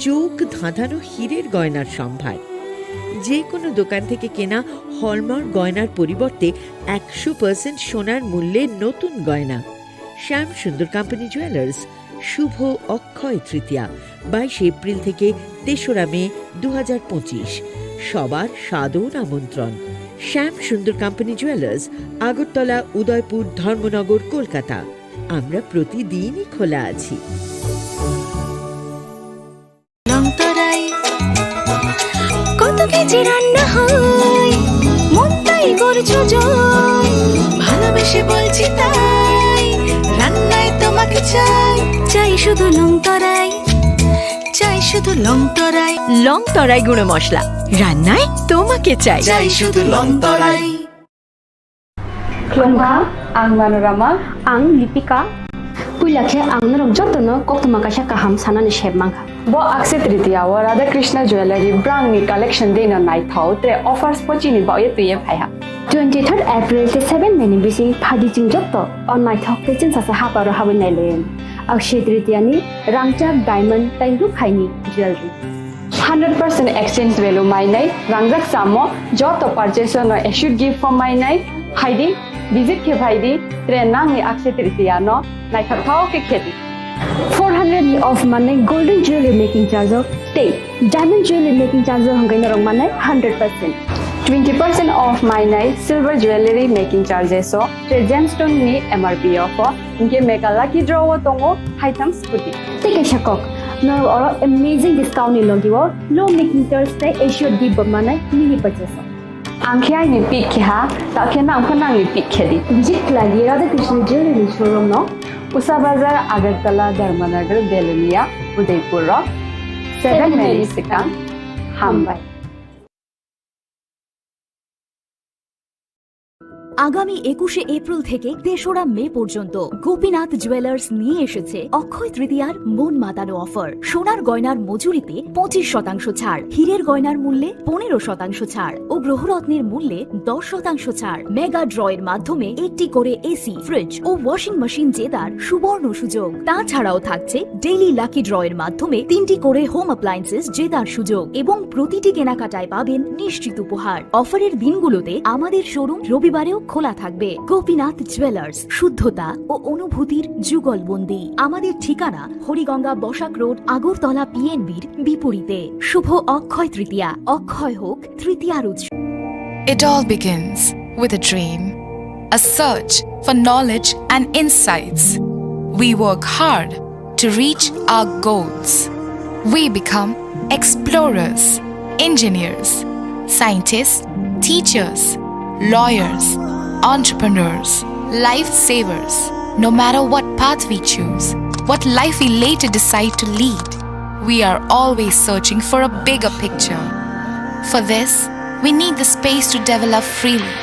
চোখ ধাঁধানো হীরের গয়নার সম্ভার। যে কোনো দোকান থেকে কেনা হলমার্ক গয়নার পরিবর্তে একশো পার্সেন্ট সোনার মূল্যে নতুন গয়না। শ্যাম সুন্দর কোম্পানি জুয়েলার্স, শুভ অক্ষয় তৃতীয়া, বাইশে এপ্রিল থেকে তেসরা মে দু হাজার পঁচিশ। সবার সাদর আমন্ত্রণ। শ্যাম সুন্দর কোম্পানি জুয়েলার্স, আগরতলা, উদয়পুর, ধর্মনগর, কলকাতা। আমরা প্রতিদিনই খোলা আছি। লংতরাই। কত কেজি রান্না হয়, মনটাই করছো জয়। ভালোবেসে বলছি তাই, রান্নায় তোমাকে চাই। চাই শুধু লংতরাই, চাই শুধু লংতরাই। লংতরাই গুঁড়ো মশলা, রান্নায় তোমাকে চাই। চাই শুধু লংতরাই। Khulumkha, ang Manorama. Ang Lipika. Puila khe ang norok jotono koktwma kaisa kaham sanani sep mankha. Bo Akshaya Tritiya o Radha Krishna Jewellery brangni collection dei no naithok tre offers pochini baoye twiye phaiha. Twenty third April tei seven May ni bising phaidi chwng joto o naithok tei chwngsasa haparo habwi nailaiwi. Akshaya Tritiya ni rangchak diamond tei rukhaini jewellery. Hundred percent exchange value mainai, rangjak samo joto purchase no assured gift form mainai, phaidi, visit khe phaidi, tre nangni Akshaya Tritiya no naithok thao khe khedi. Four hundred ni off manai golden jewelry making charge o tei diamond jewelry making charge o hwnkhe norok manai hundred percent. Twenty percent off mainai silver jewelry making charges o tre gemstone ni M R P o pho hwnkhe mega lucky draw o tongo haitham scooty. Tei kaisa kok, norok oro amazing discount ni logi o low making charge tei assured gift bo manai mini purchase o. Ang khe aini pick khe ha, ta khe nang pho nangni pick khe di. Visit khlai di Radha Krishna Jewelry showroom no. Usa Bazar, Agartala, Dharmanagar, Belonia, Udaipur rok. Seven May ni swkang. Hambai. আগামী একুশে এপ্রিল থেকে তেসরা মে পর্যন্ত গোপীনাথ জুয়েলার্স নিয়ে এসেছে অক্ষয় তৃতীয়ার মন মাতানো অফার। সোনার গয়নার মজুরিতে পঁচিশ শতাংশ ছাড়, হীরের গয়নার মূল্যে পনেরো শতাংশ ছাড় ও গ্রহরত্নের মূল্যে দশ শতাংশ ছাড়। মেগা ড্রয়ের মাধ্যমে একটি করে এসি, ফ্রিজ ও ওয়াশিং মেশিন জেতার সুবর্ণ সুযোগ। তাছাড়াও থাকছে ডেইলি লাকি ড্রয়ের মাধ্যমে তিনটি করে হোম অ্যাপ্লায়েন্সেস জেতার সুযোগ এবং প্রতিটি কেনাকাটায় পাবেন নিশ্চিত উপহার। অফারের দিনগুলোতে আমাদের শোরুম রবিবারেও খোলা থাকবে। গোপীনাথ জুয়েলার্স, শুদ্ধতা ও অনুভূতির যুগলবন্দি। আমাদের ঠিকানা হরিগঙ্গা বসাক রোড, আগরতলা পিএনবির বিপরীতে। শুভ অক্ষয় তৃতীয়া, অক্ষয় হোক তৃতীয়ার উৎসব। It all begins with a dream, a search for knowledge and insights. We work hard to reach our goals. We become explorers, engineers, scientists, teachers, lawyers, entrepreneurs, lifesavers. No matter what path we choose, what life we later decide to lead, we are always searching for a bigger picture. For this, we need the space to develop freely.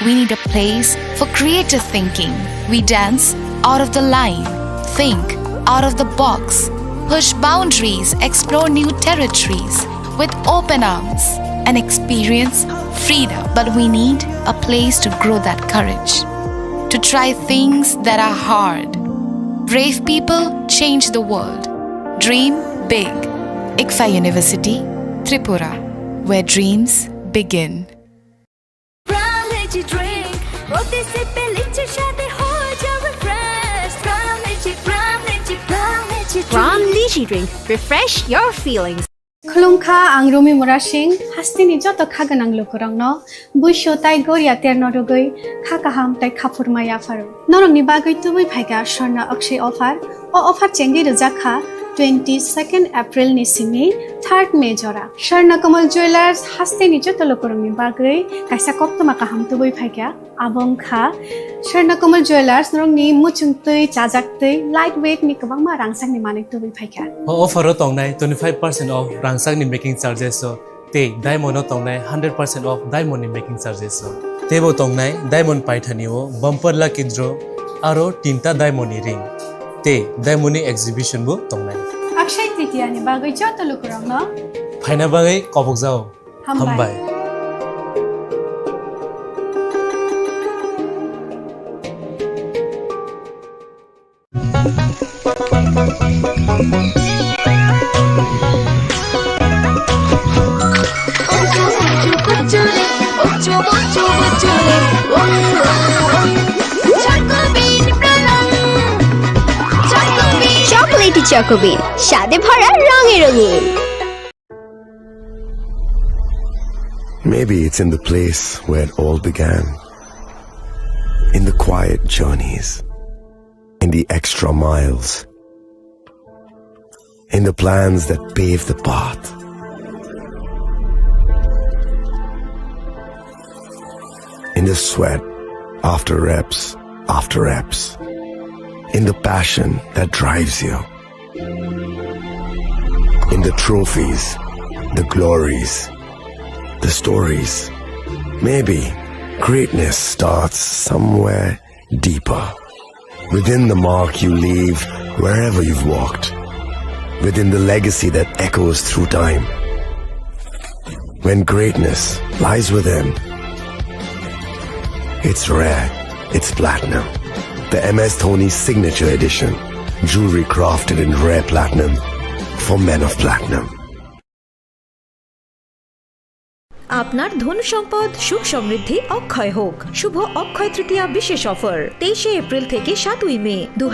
We need a place for creative thinking. We dance out of the line, think out of the box, push boundaries, explore new territories with open arms, and experience freedom. But we need a place to grow that courage, to try things that are hard. Brave people change the world. Dream big. ICFAI University, Tripura, where dreams begin. Prime Lychee Drink, প্রতি সিপে লিচির স্বাদে হয়ে যাবে fresh. Prime Lychee, Prime Lychee, Prime Lychee Drink. Prime Lychee Drink, refresh your feelings. Khulumkha, ang Rumi Murasing, hasteni joto kha gwnang lukurokno, buisu tai goria terno rwgwi kha kaham tai khaphurma yapharo. Norokni bagwi tubui phaikha Swarna Akshay offer. O offer chengwi rwjak kha twenty second April ni simi third May jora. Swarna Kamal Jewelers hasteni joto lukurokni bagwi kaisa koktwma kaham tubui phaikha. Abo wngkha Swarna Kamal Jewelers, norokni muchung twi, chajak twi, light weight ni kwbangma rangchakni manwi tubui phaikha. O offer o tongnai twenty five percent off rangchakni making charges o tei diamond o tongnai hundred percent off diamond ni making charges o. Teibo tongnai diamond paithani o bumper lucky draw aro tinta diamond ni ring tei diamond ni exhibition bo tongnai. Akshay Tritiya ni bagwi joto lukurokno phaina bagwi kobokjao. Hambai. Hambai. Chocolatey Choco Bean, স্বাদে ভরা রঙে রঙিন। Maybe it's in the place where it all began. In the quiet journeys. In the extra miles. In the plans that pave the path. In the sweat after reps after reps. In the passion that drives you. In the trophies, the glories, the stories. Maybe greatness starts somewhere deeper. Within the mark you leave wherever you've walked. Within the legacy that echoes through time. When greatness lies within, it's rare, it's platinum. The M S Dhoni Signature Edition. Jewelry crafted in rare platinum for men of platinum. আপনার ধন সম্পদ সুখ সমৃদ্ধি অক্ষয় হোক। শুভ অক্ষয় তৃতীয়া বিশেষ অফার তেইশে এপ্রিল থেকে সাতই মে দু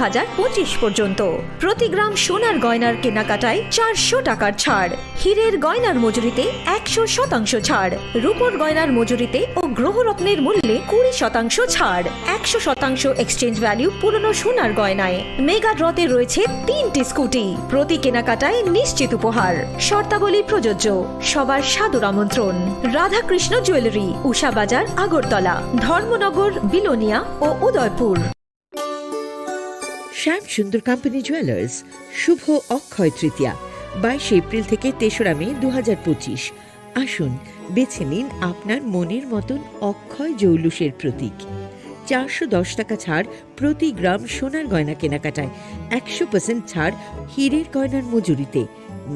পর্যন্ত। প্রতি গ্রাম সোনার গয়নার কেনাকাটায় চারশো টাকার ছাড়, হীরের গয়নার মজুরিতে একশো শতাংশ ছাড়, রূপোর গয়নার মজুরিতে ও গ্রহরত্নের মূল্যে কুড়ি শতাংশ ছাড়, একশো শতাংশ এক্সচেঞ্জ ভ্যালু পুরনো সোনার গয়নায়। মেগা ড্রতে রয়েছে তিনটি স্কুটি, প্রতি কেনাকাটায় নিশ্চিত উপহার। শর্তাবলী প্রযোজ্য। সবার সাদর আমন্ত্রণ। রাধাকৃষ্ণ জুয়েলারি, উষা বাজার, আগরতলা, ধর্মনগর, বিলোনিয়া ও উদয়পুর। শ্যাম সুন্দর কোম্পানি জুয়েলার্স, শুভ অক্ষয় তৃতীয়া, বাইশে এপ্রিল থেকে তেসরা মে দু। আসুন, বেছে নিন আপনার মনের মতন অক্ষয় জৌলুসের প্রতীক। চারশো দশ টাকা ছাড় প্রতি গ্রাম সোনার গয়না কেনাকাটায়, একশো পার্সেন্ট ছাড় হীরের গয়নার মজুরিতে,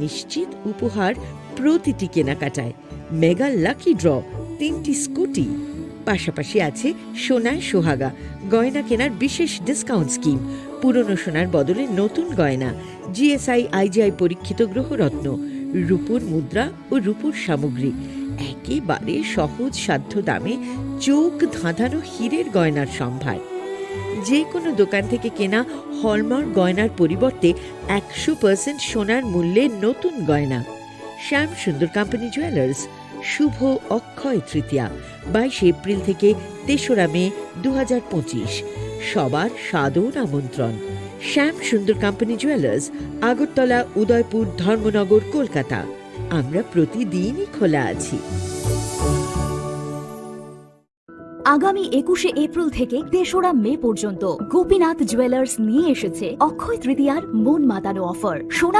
নিশ্চিত উপহার প্রতিটি কেনাকাটায়, মেগা লাকি ড্র, তিনটি স্কুটি, পাশাপাশি আছে সোনায় সোহাগা গয়না কেনার বিশেষ ডিসকাউন্ট স্কিম, পুরনো সোনার বদলে নতুন গয়না, জিএসআই আইজিআই পরীক্ষিত গ্রহরত্ন, রূপোর মুদ্রা ও রূপোর সামগ্রী, একেবারে সহজ সাধ্য দামে চোখ ধাঁধানো হীরের গয়নার সম্ভার। যে কোনো দোকান থেকে কেনা হলমার্ক গয়নার পরিবর্তে একশো পার্সেন্ট সোনার মূল্যে নতুন গয়না। শ্যাম সুন্দর কোম্পানি জুয়েলার্স, শুভ অক্ষয় তৃতীয়া, বাইশে এপ্রিল থেকে তেসরা মে দু। সবার সাদর আমন্ত্রণ। শ্যাম সুন্দর কোম্পানি জুয়েলার্স, আগরতলা, উদয়পুর, ধর্মনগর, কলকাতা। আমরা প্রতিদিনই খোলা আছি। আগামী একুশে এপ্রিল থেকে তেসরা মে পর্যন্ত গোপীনাথ জুয়েলার্স নিয়ে এসেছে অক্ষয় তৃতীয়ার মন মাতানো অফার। সোনা